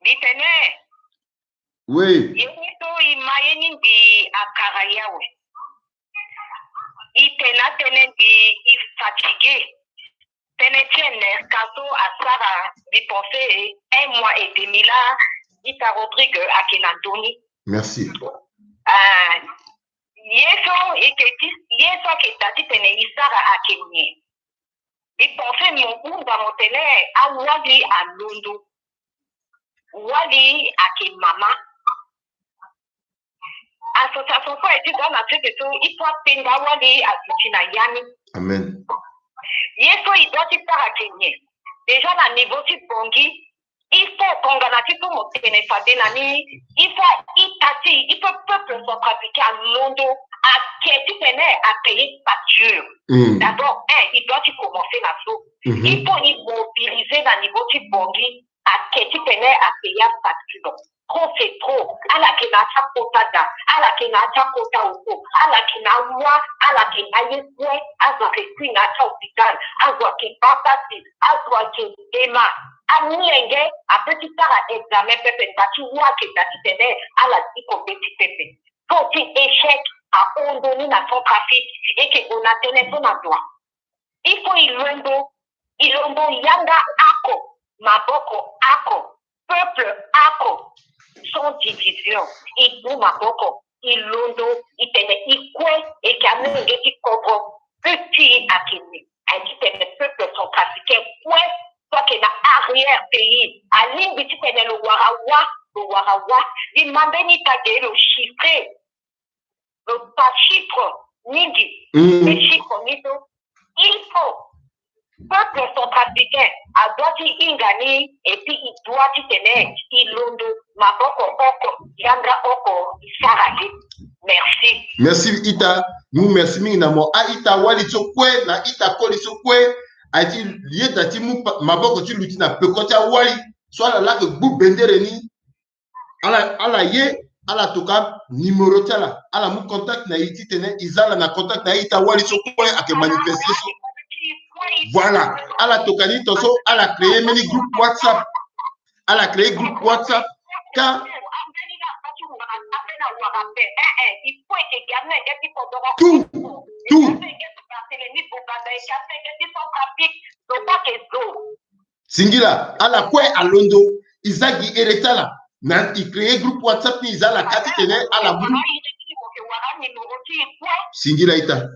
Mbi tene. Oui. Ye ni so e ma ye ni mbi akara ye awe. I tene atene mbi i fatigué. Tënë ti N R K so asara mbi pensé un mois et demi laa ita Rodrigue ayeke na ndö ni. Merci. Ah, ye so eke ti, ye so ayeke daa titene i sara ayeke nyen? Mbi pensé mo hunda mo tene awali alondo. Wali ayeke mama. Association so aye ti za na sese so il faut apenda awali aduti na ya ni. Amen. Ye so i doit ti sara ayeke nyen? Déjà na niveau ti Bangui, il faut tongana ti so mo tene fade na ni, il faut a-ita ti, il faut peuple centrafricain alondo ake titene apayer facture. Mm. D'abord, un, i doit ti commencer na so. Mhm. Il faut i mobiliser na niveau ti Bangui ake titene apayer facture. Trop c'est trop. Ala yeke na ya ti akota da, ala yeke na ya ti akota oko, ala yeke na awa, ala yeke na aye kue, azo ayeke kui na ya ti hôpital, azo ayeke baa pasi, azo ayeke ema. Amolenge ape ti sara examen pepe, nda ti wa ayeke daa titene ala diko mbeti pepe. Taux ti échec ahon ndö ni na Centrafrique, e yeke gue na tënë so na ndo wa. Il faut i londo, i londo yanga oko, maboko oko, peuple oko, sans division. I bu maboko, i londo, i tene i kue, e yeke amolenge ti kodro. But ti i ayeke nyen? Ayeke titene peuple centrafricain kue so ayeke na arrière pays alingbi titene lo wara wa, lo wara wa. Mbi ma mbeni ita ge lo chiffrer. Lo pa chiffre mingi. Mm. Mais chiffre ni so, il faut peuple centrafricain adoit ti hinga ni, et puis i doit titene i londo maboko oko, yanga oko, i sara ye. Merci. Merci ita. Mu merci mingi na mo. A-ita wali so kue na ita koli so kue aye ti yeda ti mu pa-, maboko ti luti na peko ti awali so ala laa ke gbu bendere ni. Ala, ala ye, ala toka numéro ti ala, ala mu contact na e titene e za ala na contact na a-ita wali so kue ayeke manifester so. Voilà, ala toka ni tongaso ala créer mbeni groupe WhatsApp. Ala créer groupe WhatsApp. Ka tout, tout. Singila, ala kue alondo, e za gi ere ti ala. Na e créer groupe WhatsApp ni, e za ala ka titene ala mu. Singila ita.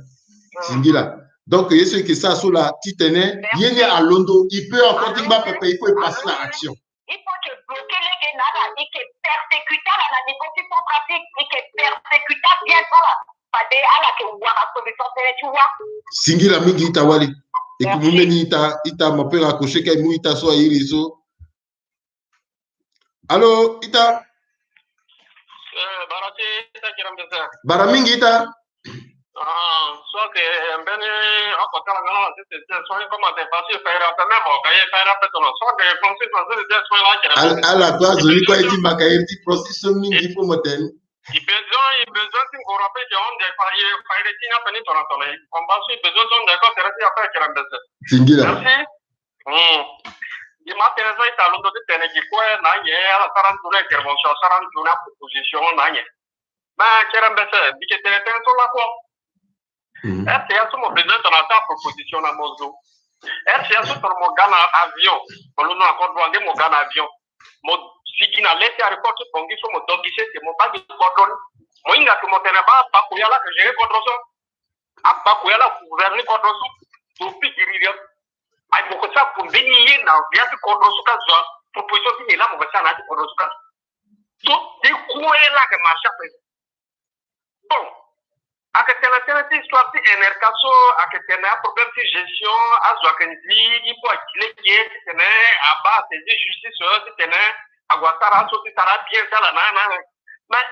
Singila. Donc ye so e ke sara so laa titene ye ni alondo, e peut encore ti ngba pepe, il faut e passer na action. Il faut que bloquer lege na ala, e ke persécuter ala na niveau ti Centrafrique, e ke persécuter bien ala. Fade ala ke wara solution tënë ti wa. Singila mingi ita wali. E ke mu mbeni ita, ita mapera kosheka e mu ita so airi so. Allô, ita. Eh, bara ti ita kira mbese. Bara mingi ita. Ah, so ke mbeni oko tala nga na sisi so ni koma te pasi fayira pe me mo ka ye fayira pe tono. So ke Francis Francis de so la kira. Ala, ala kwa zo ni kwa iti maka iri ti procession mingi fo mo tene. I besoin, i besoin ti ngoro ape ke honde fa ye fayire ti ni ape ni tongana tongana. Combat so i besoin ti honde ko tere ti ape kira mbese. Singila. Merci. Hmm. Gi ma tene so ita londo ti tene gi kue na nyen ala sara nzoni intervention, sara nzoni aproposition na nyen. Ma kere mbese, mbi ke tene tënë so lakue. Mhm. R C A so mo besoin tongana asara proposition na mo zo. R C A so tongana mo ga na avion. Mo londo na kodro ande mo ga na avion. Mo sigi na le ti aéroport ti Bangui so mo dogise te mo baa gi kodro ni. Mo hinga ke mo tene baa abaku ya laa ke gérer kodro so. Abaku ya laa gouverner kodro so. Depuis dirigeant. Aye mo ke sara ku mbeni ye na ya ti kodro so ka zo. Proposition ti nyen laa mo ke sara na ya ti kodro so ka zo. So de kue laa ke marché ape. Bon, ayeke tene tënë ti histoire ti N R K so ayeke tene aproblème ti gestion, azo ayeke nzi ni kue, agileke titene abaa asaisir justice titene ague asara aso ti sara abien ti ala na na. Mais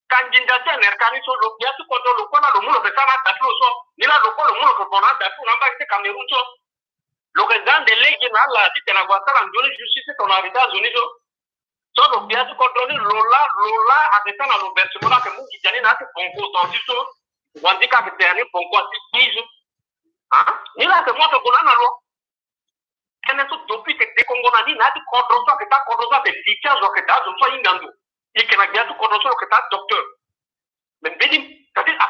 ka nginza ti N R K ni so lo gbia ti kodro lo kue laa lo mu lo ke sara na ata ti lo so. Ni laa lo kue lo mu lo ke gue na ata ti lo na mbage ti Cameroun so. Lo ke za ande lege na ala titene ague asara nzoni justice tongana arrêter azo ni so. So lo gbia ti kodro ni lo laa, lo laa ayeke sara na lo versement laa ayeke mu nginza ni na ya ti Banco so si so. Wandi ka ayeke tene ni Banco asi gbi so. Ah, ni laa ayeke mu ayeke gue na na lo. Tënë so depuis ke dekongo na ni na ya ti kodro so ayeke daa kodro so ayeke di ti azo ayeke daa azo so ahinga ndo. E yeke na gbia ti kodro so lo yeke daa docteur. Mais mbeni, c'est-à-dire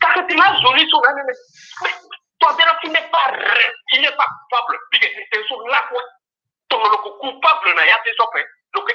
Kaka ti la zoni so na nene. Tongana ti n'est pas ré- il n'est pas coupable. Bike ti tene so lakue. Tongana lo ko coupable na ya ti so ape, lo ke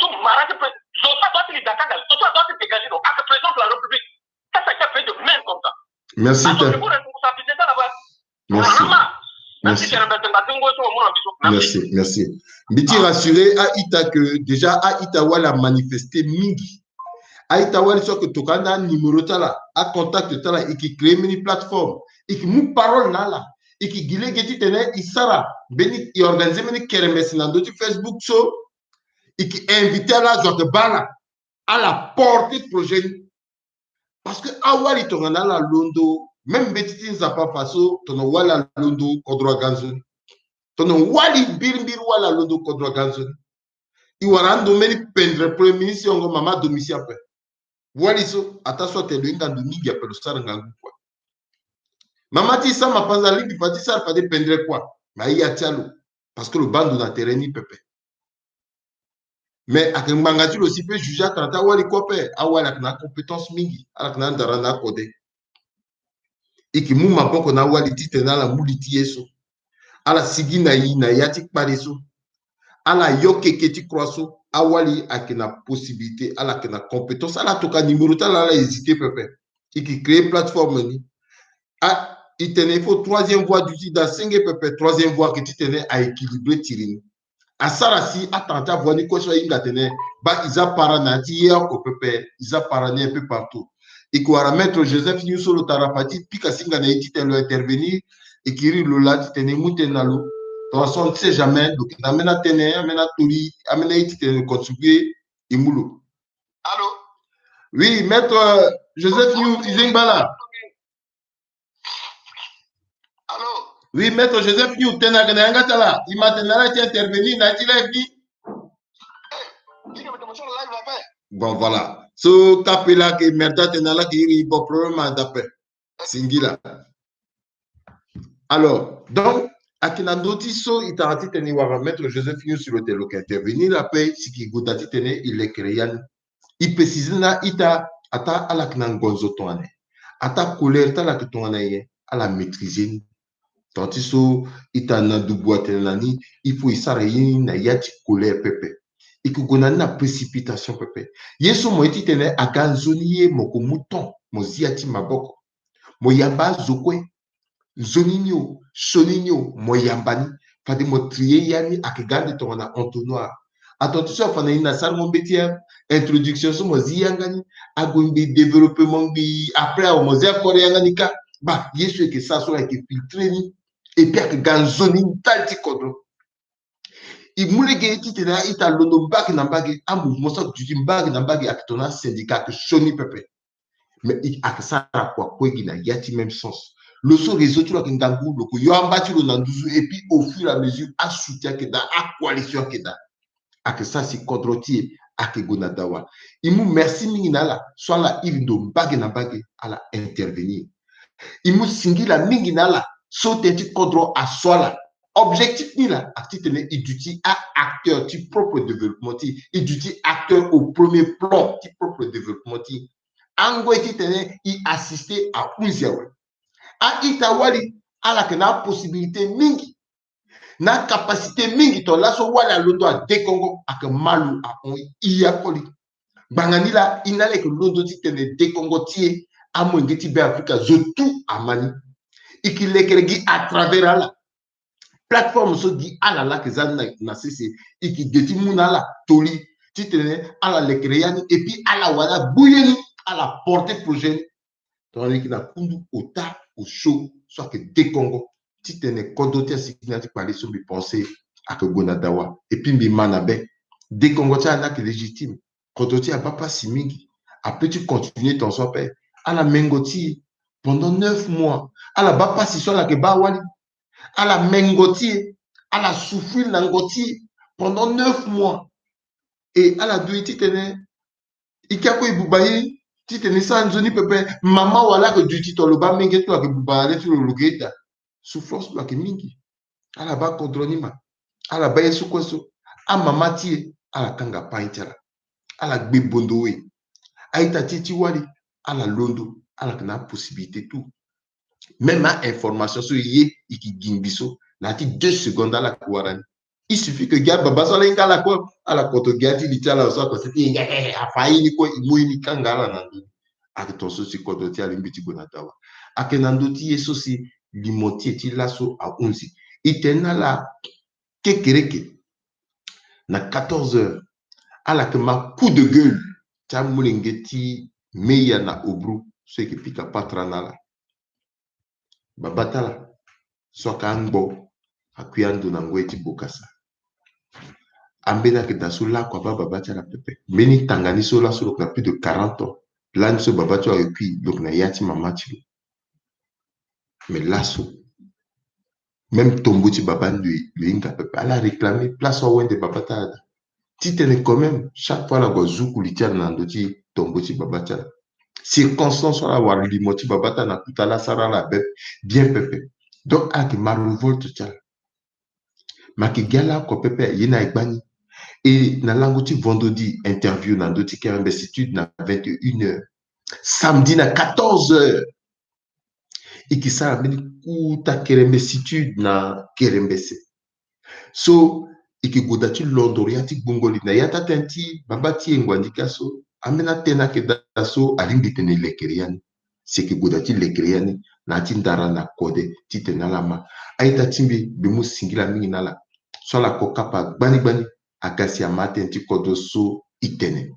Zo so adoit ti li dakanga, zo so adoit ti dégager lo, ake président de la République. Ça, ça a été fait de même comme ça. Merci. Attends, je vous responsabiliser ça là-bas. Merci. Vraiment. Merci. Merci. Merci. Mbi ti rassurer a-ita que déjà a-ita wali amanifester mingi. A-ita wali so ake tokua na numéro ti ala, acontact ti ala, e ke créer mbeni plateforme, e ke mu parole na ala, e ke gi lege titene e sara mbeni, e organiser mbeni kermesse na ndö ti Facebook so, e ke inviter ala azo ake baa ala, ala porter projet ni. Parce que awali tongana ala londo, même mbeti ti Nzapa fa so tongana wali alondo kodro aga nzoni. Tongana wali mbirimbiri wali alondo kodro aga nzoni, e wara ando mbeni pendre premier ministre yongo, mama Domitien ape. Wali so ataa so atene lo hinga ndo mingi ape, lo sara ngangu kua. Mama ti Sama Panza alingbi fa ti sara fade pendre kua, mais a ya ti alo, parce que lo baa ndo na terrain ni pepe. Mais ake ngbanga ti lo si pe juger atanga ti awali kue ape. Awali ake na acompétence mingi, ala ake na andara na akode. E ke mu maboko na awali titene ala mu li ti ye so. Ala sigi na e na ya ti kpale so. Ala yo keke ti croix so. Awali ake na possibilité, ala ake na compétence. Ala tokua numéro ti ala, ala hésiter pepe. E ke créer plateforme ni. A, e tene il faut troisième voie du sud asenge pepe, troisième voie ake titene a équilibrer tiri ni. Asara si atanga ti avoine ni kue so ahinga atene, baa e za para na ya ti ye oko pepe, e za para ni un peu partout. E ke wara Maître Joseph Nyon so lo tara fa ti pika singa na e titene lo intervenir, e ke iri lo laa titene e mu tënë na lo. Tongana so on ne sait jamais, lo ke na ambeni atënë, ambeni atoli, ambeni aye titene lo contribuer, e mu lo. Allô? Oui, Maître Joseph Nyon, e zi ngba laa. Allô? Oui, Maître Joseph Nyon, tënë ake na yanga ti ala, e ma tene ala ti intervenir na ya ti live ni. Bon, voilà. So kapela ke merda tene ala ke iri, bon, problème a da ape. Singila. Alors, donc, ake na ndö ti so e tara titene e wara Maître Joseph Nyon si lo tene lo ke intervenir ape, si e ke gue daa titene e lekere ya ni. E préciser na ita, ataa ala ake na ngonzo tongana nyen, ataa colère ti ala ake tongana nyen, ala maîtriser ni. Tongana ti so ita Nadubu atene na ni, il faut e sara ye ni na ya ti colère pepe. E ke gue na ni na précipitation pepe. Ye so mo ye titene aga nzoni ye, mo ke mu temps, mo zi ya ti maboko. Mo yamba azo kue. Nzoni ni o, sioni ni o, mo yamba ni. Fade mo trier ya ni, ake ga ande tongana entonnoir. Attention, afa na ye na sarango mbeti ya introduction so mo zi yanga ni. Ague ngbi développement ngbi après awa mo zi akore yanga ni ka. Ba ye so eke sa so ayeke filtré ni. Et puis ayeke ga nzoni ndali ti kodro. E mu lege titene a-ita alondo mbage na mbage, amouvement so ayeke duti mbage na mbage, ayeke tongana asyndicat ayeke sioni pepe. Mais e, ayeke sara kua kue gi na ya ti même sens. Lo so réseau ti lo ayeke ngangu, lo yeke yo amba ti lo na nduzu, et puis au fur et à mesure asoutien ayeke daa, acoalition ayeke daa. Ayeke sara si kodro ti e ayeke gue na dawa. E mu merci mingi na ala so ala iri ndo mbage na mbage, ala intervenir. E mu singila mingi na ala so tënë ti kodro aso ala. Objectif ni laa ayeke titene e duti a-acteur ti propre développement ti e, e duti acteur au premier plan ti propre développement ti e. Angoi titene e assister ahunzi awe. A-ita wali ala yeke na apossibilité mingi, na acapacité mingi. Tongana laso wali alondo adekongo, ayeke ma lo ahon e akoli. Ngbanga ni laa e na ala yeke londo titene dekongo ti e, amolenge ti Beafrika zo tout ama ni. E ke lekere gi à travers ala. Plateforme so gi ala laa ayeke za ni na, na sese, e ke ge ti mu na ala toli titene ala lekere ya ni, et puis ala wara gbu ye ni, ala porter projet ni. Tongana e yeke na kundu ota osio so ayeke dekongo titene kodro ti e asigi na ya ti kpale so mbi pensé ayeke gue na dawa. Et puis mbi ma na be, dekongo ti ala ni ayeke légitime. Kodro ti e abaa pasi mingi. Apeut ti continuer tongaso ape. Ala mengo ti e pendant neuf mois. Ala baa pasi so ala yeke baa awali. Ala mengo ti e. Ala souffrir na ngo ti e pendant neuf mois. Et ala du e titene e ke akue e buba ye titene e sara nzoni pepe. Mama wala ayeke duti to lo baa menge ti lo ayeke buba ale ti lo lo ge daa. Souffrance lo ayeke mingi. Ala baa kodro ni ma. Ala baa ye so kue so. Amama ti e ala kanga pain ti ala. Ala gbe bondo we. A-ita ti e ti wali ala londo, ala yeke na apossibilité tout. Même a-information so e ye e ke gi ngbi so, na ya ti deux secondes ala yeke wara ni. Il suffit que gi ababa so ala hinga ala kue, ala koto gi ya ti li ti ala so akoto ti e hinga, eh, eh, afa ye ni kue, e mu ye ni kanga ala na ndö ni. Ayeke tongaso si kodro ti ala lingbi ti gue na dawa. Ayeke na ndö ti ye so si limo ti e ti laso ahunzi. E tene na ala kekereke na quatorze heures, ala yeke ma coup de gueule ti amolenge ti meya na Houbrou so e yeke pika patara na ala. Baba ti ala so ayeke angbo akui ando na ngoi ti bokasa. Ambeni ayeke daa so lakue abaa baba ti ala pepe. Mbeni tanga ni so laso lo yeke na plus de quarante ans. Lani so baba ti lo ayeke kui, lo yeke na ya ti mama ti lo. Mais laso, même tombo ti baba ni lo, lo hinga pepe. Ala réclamer place so awende baba ti ala daa. Titene quand même, chaque fois ala gue azuku li ti ala na ndö ti tombo ti baba ti ala. Circonstance so ala wara limo ti baba ti ala na kota la asara ala be bien pepe. Donc, ala yeke ma révolte ti ala. Ma yeke gi ala oko pepe, aye ni aye gbani. Et na lango ti vendredi, interview na ndö ti Kerembe Sud na vingt et une heures. Samedi na quatorze heures, e ke sara mbeni kota Kerembe Sud na Kerembese. So e ke gue daa ti londoro ya ti gbongo li na ya ti atënë ti baba ti e Ngwandika so, ambeni atënë ayeke daa so alingbi tene e lekere ya ni. Si e ke gue daa ti lekere ya ni na ya ti ndara na kode titene ala ma. A-ita ti mbi, mbi mu singila mingi na ala so ala ko kapa gbani gbani. Aga si ama atënë ti kodro so e tene.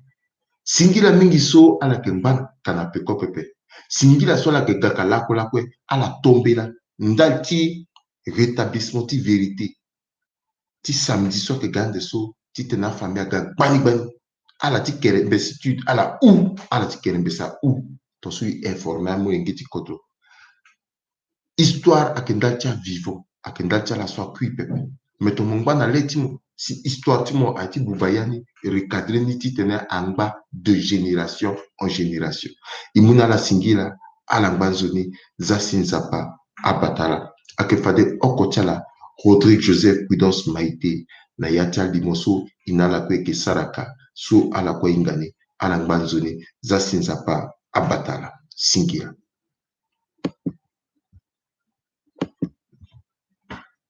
Singila mingi so ala yeke ngba na ka na peko pepe. Singila so ala yeke ga ka lakue lakue, ala tombela ndali ti rétablissement ti vérité ti samedi so ayeke ga ande so, titene afamille aga gbani gbani. Ala ti Kerembe Sud ala hu, ala ti Kerembese ahu. Tongaso e informer amolenge ti kodro. Histoire ayeke ndali ti avivant, ayeke ndali ti ala so akui pepe. Mais tongana mo ngba na le ti mo, si histoire ti mo aye ti buba ya ni, recadrer ni titene angba de génération en génération. E mu na ala singila, ala ngba nzoni, za si Nzapa abata ala. Ayeke fade oko ti ala, Rodrigue Joseph Prudence Maïté, na ya ti alimo so e na ala kue e ke sara ka, so ala kue ahinga ni, ala ngba nzoni, za si Nzapa abata ala. Singila.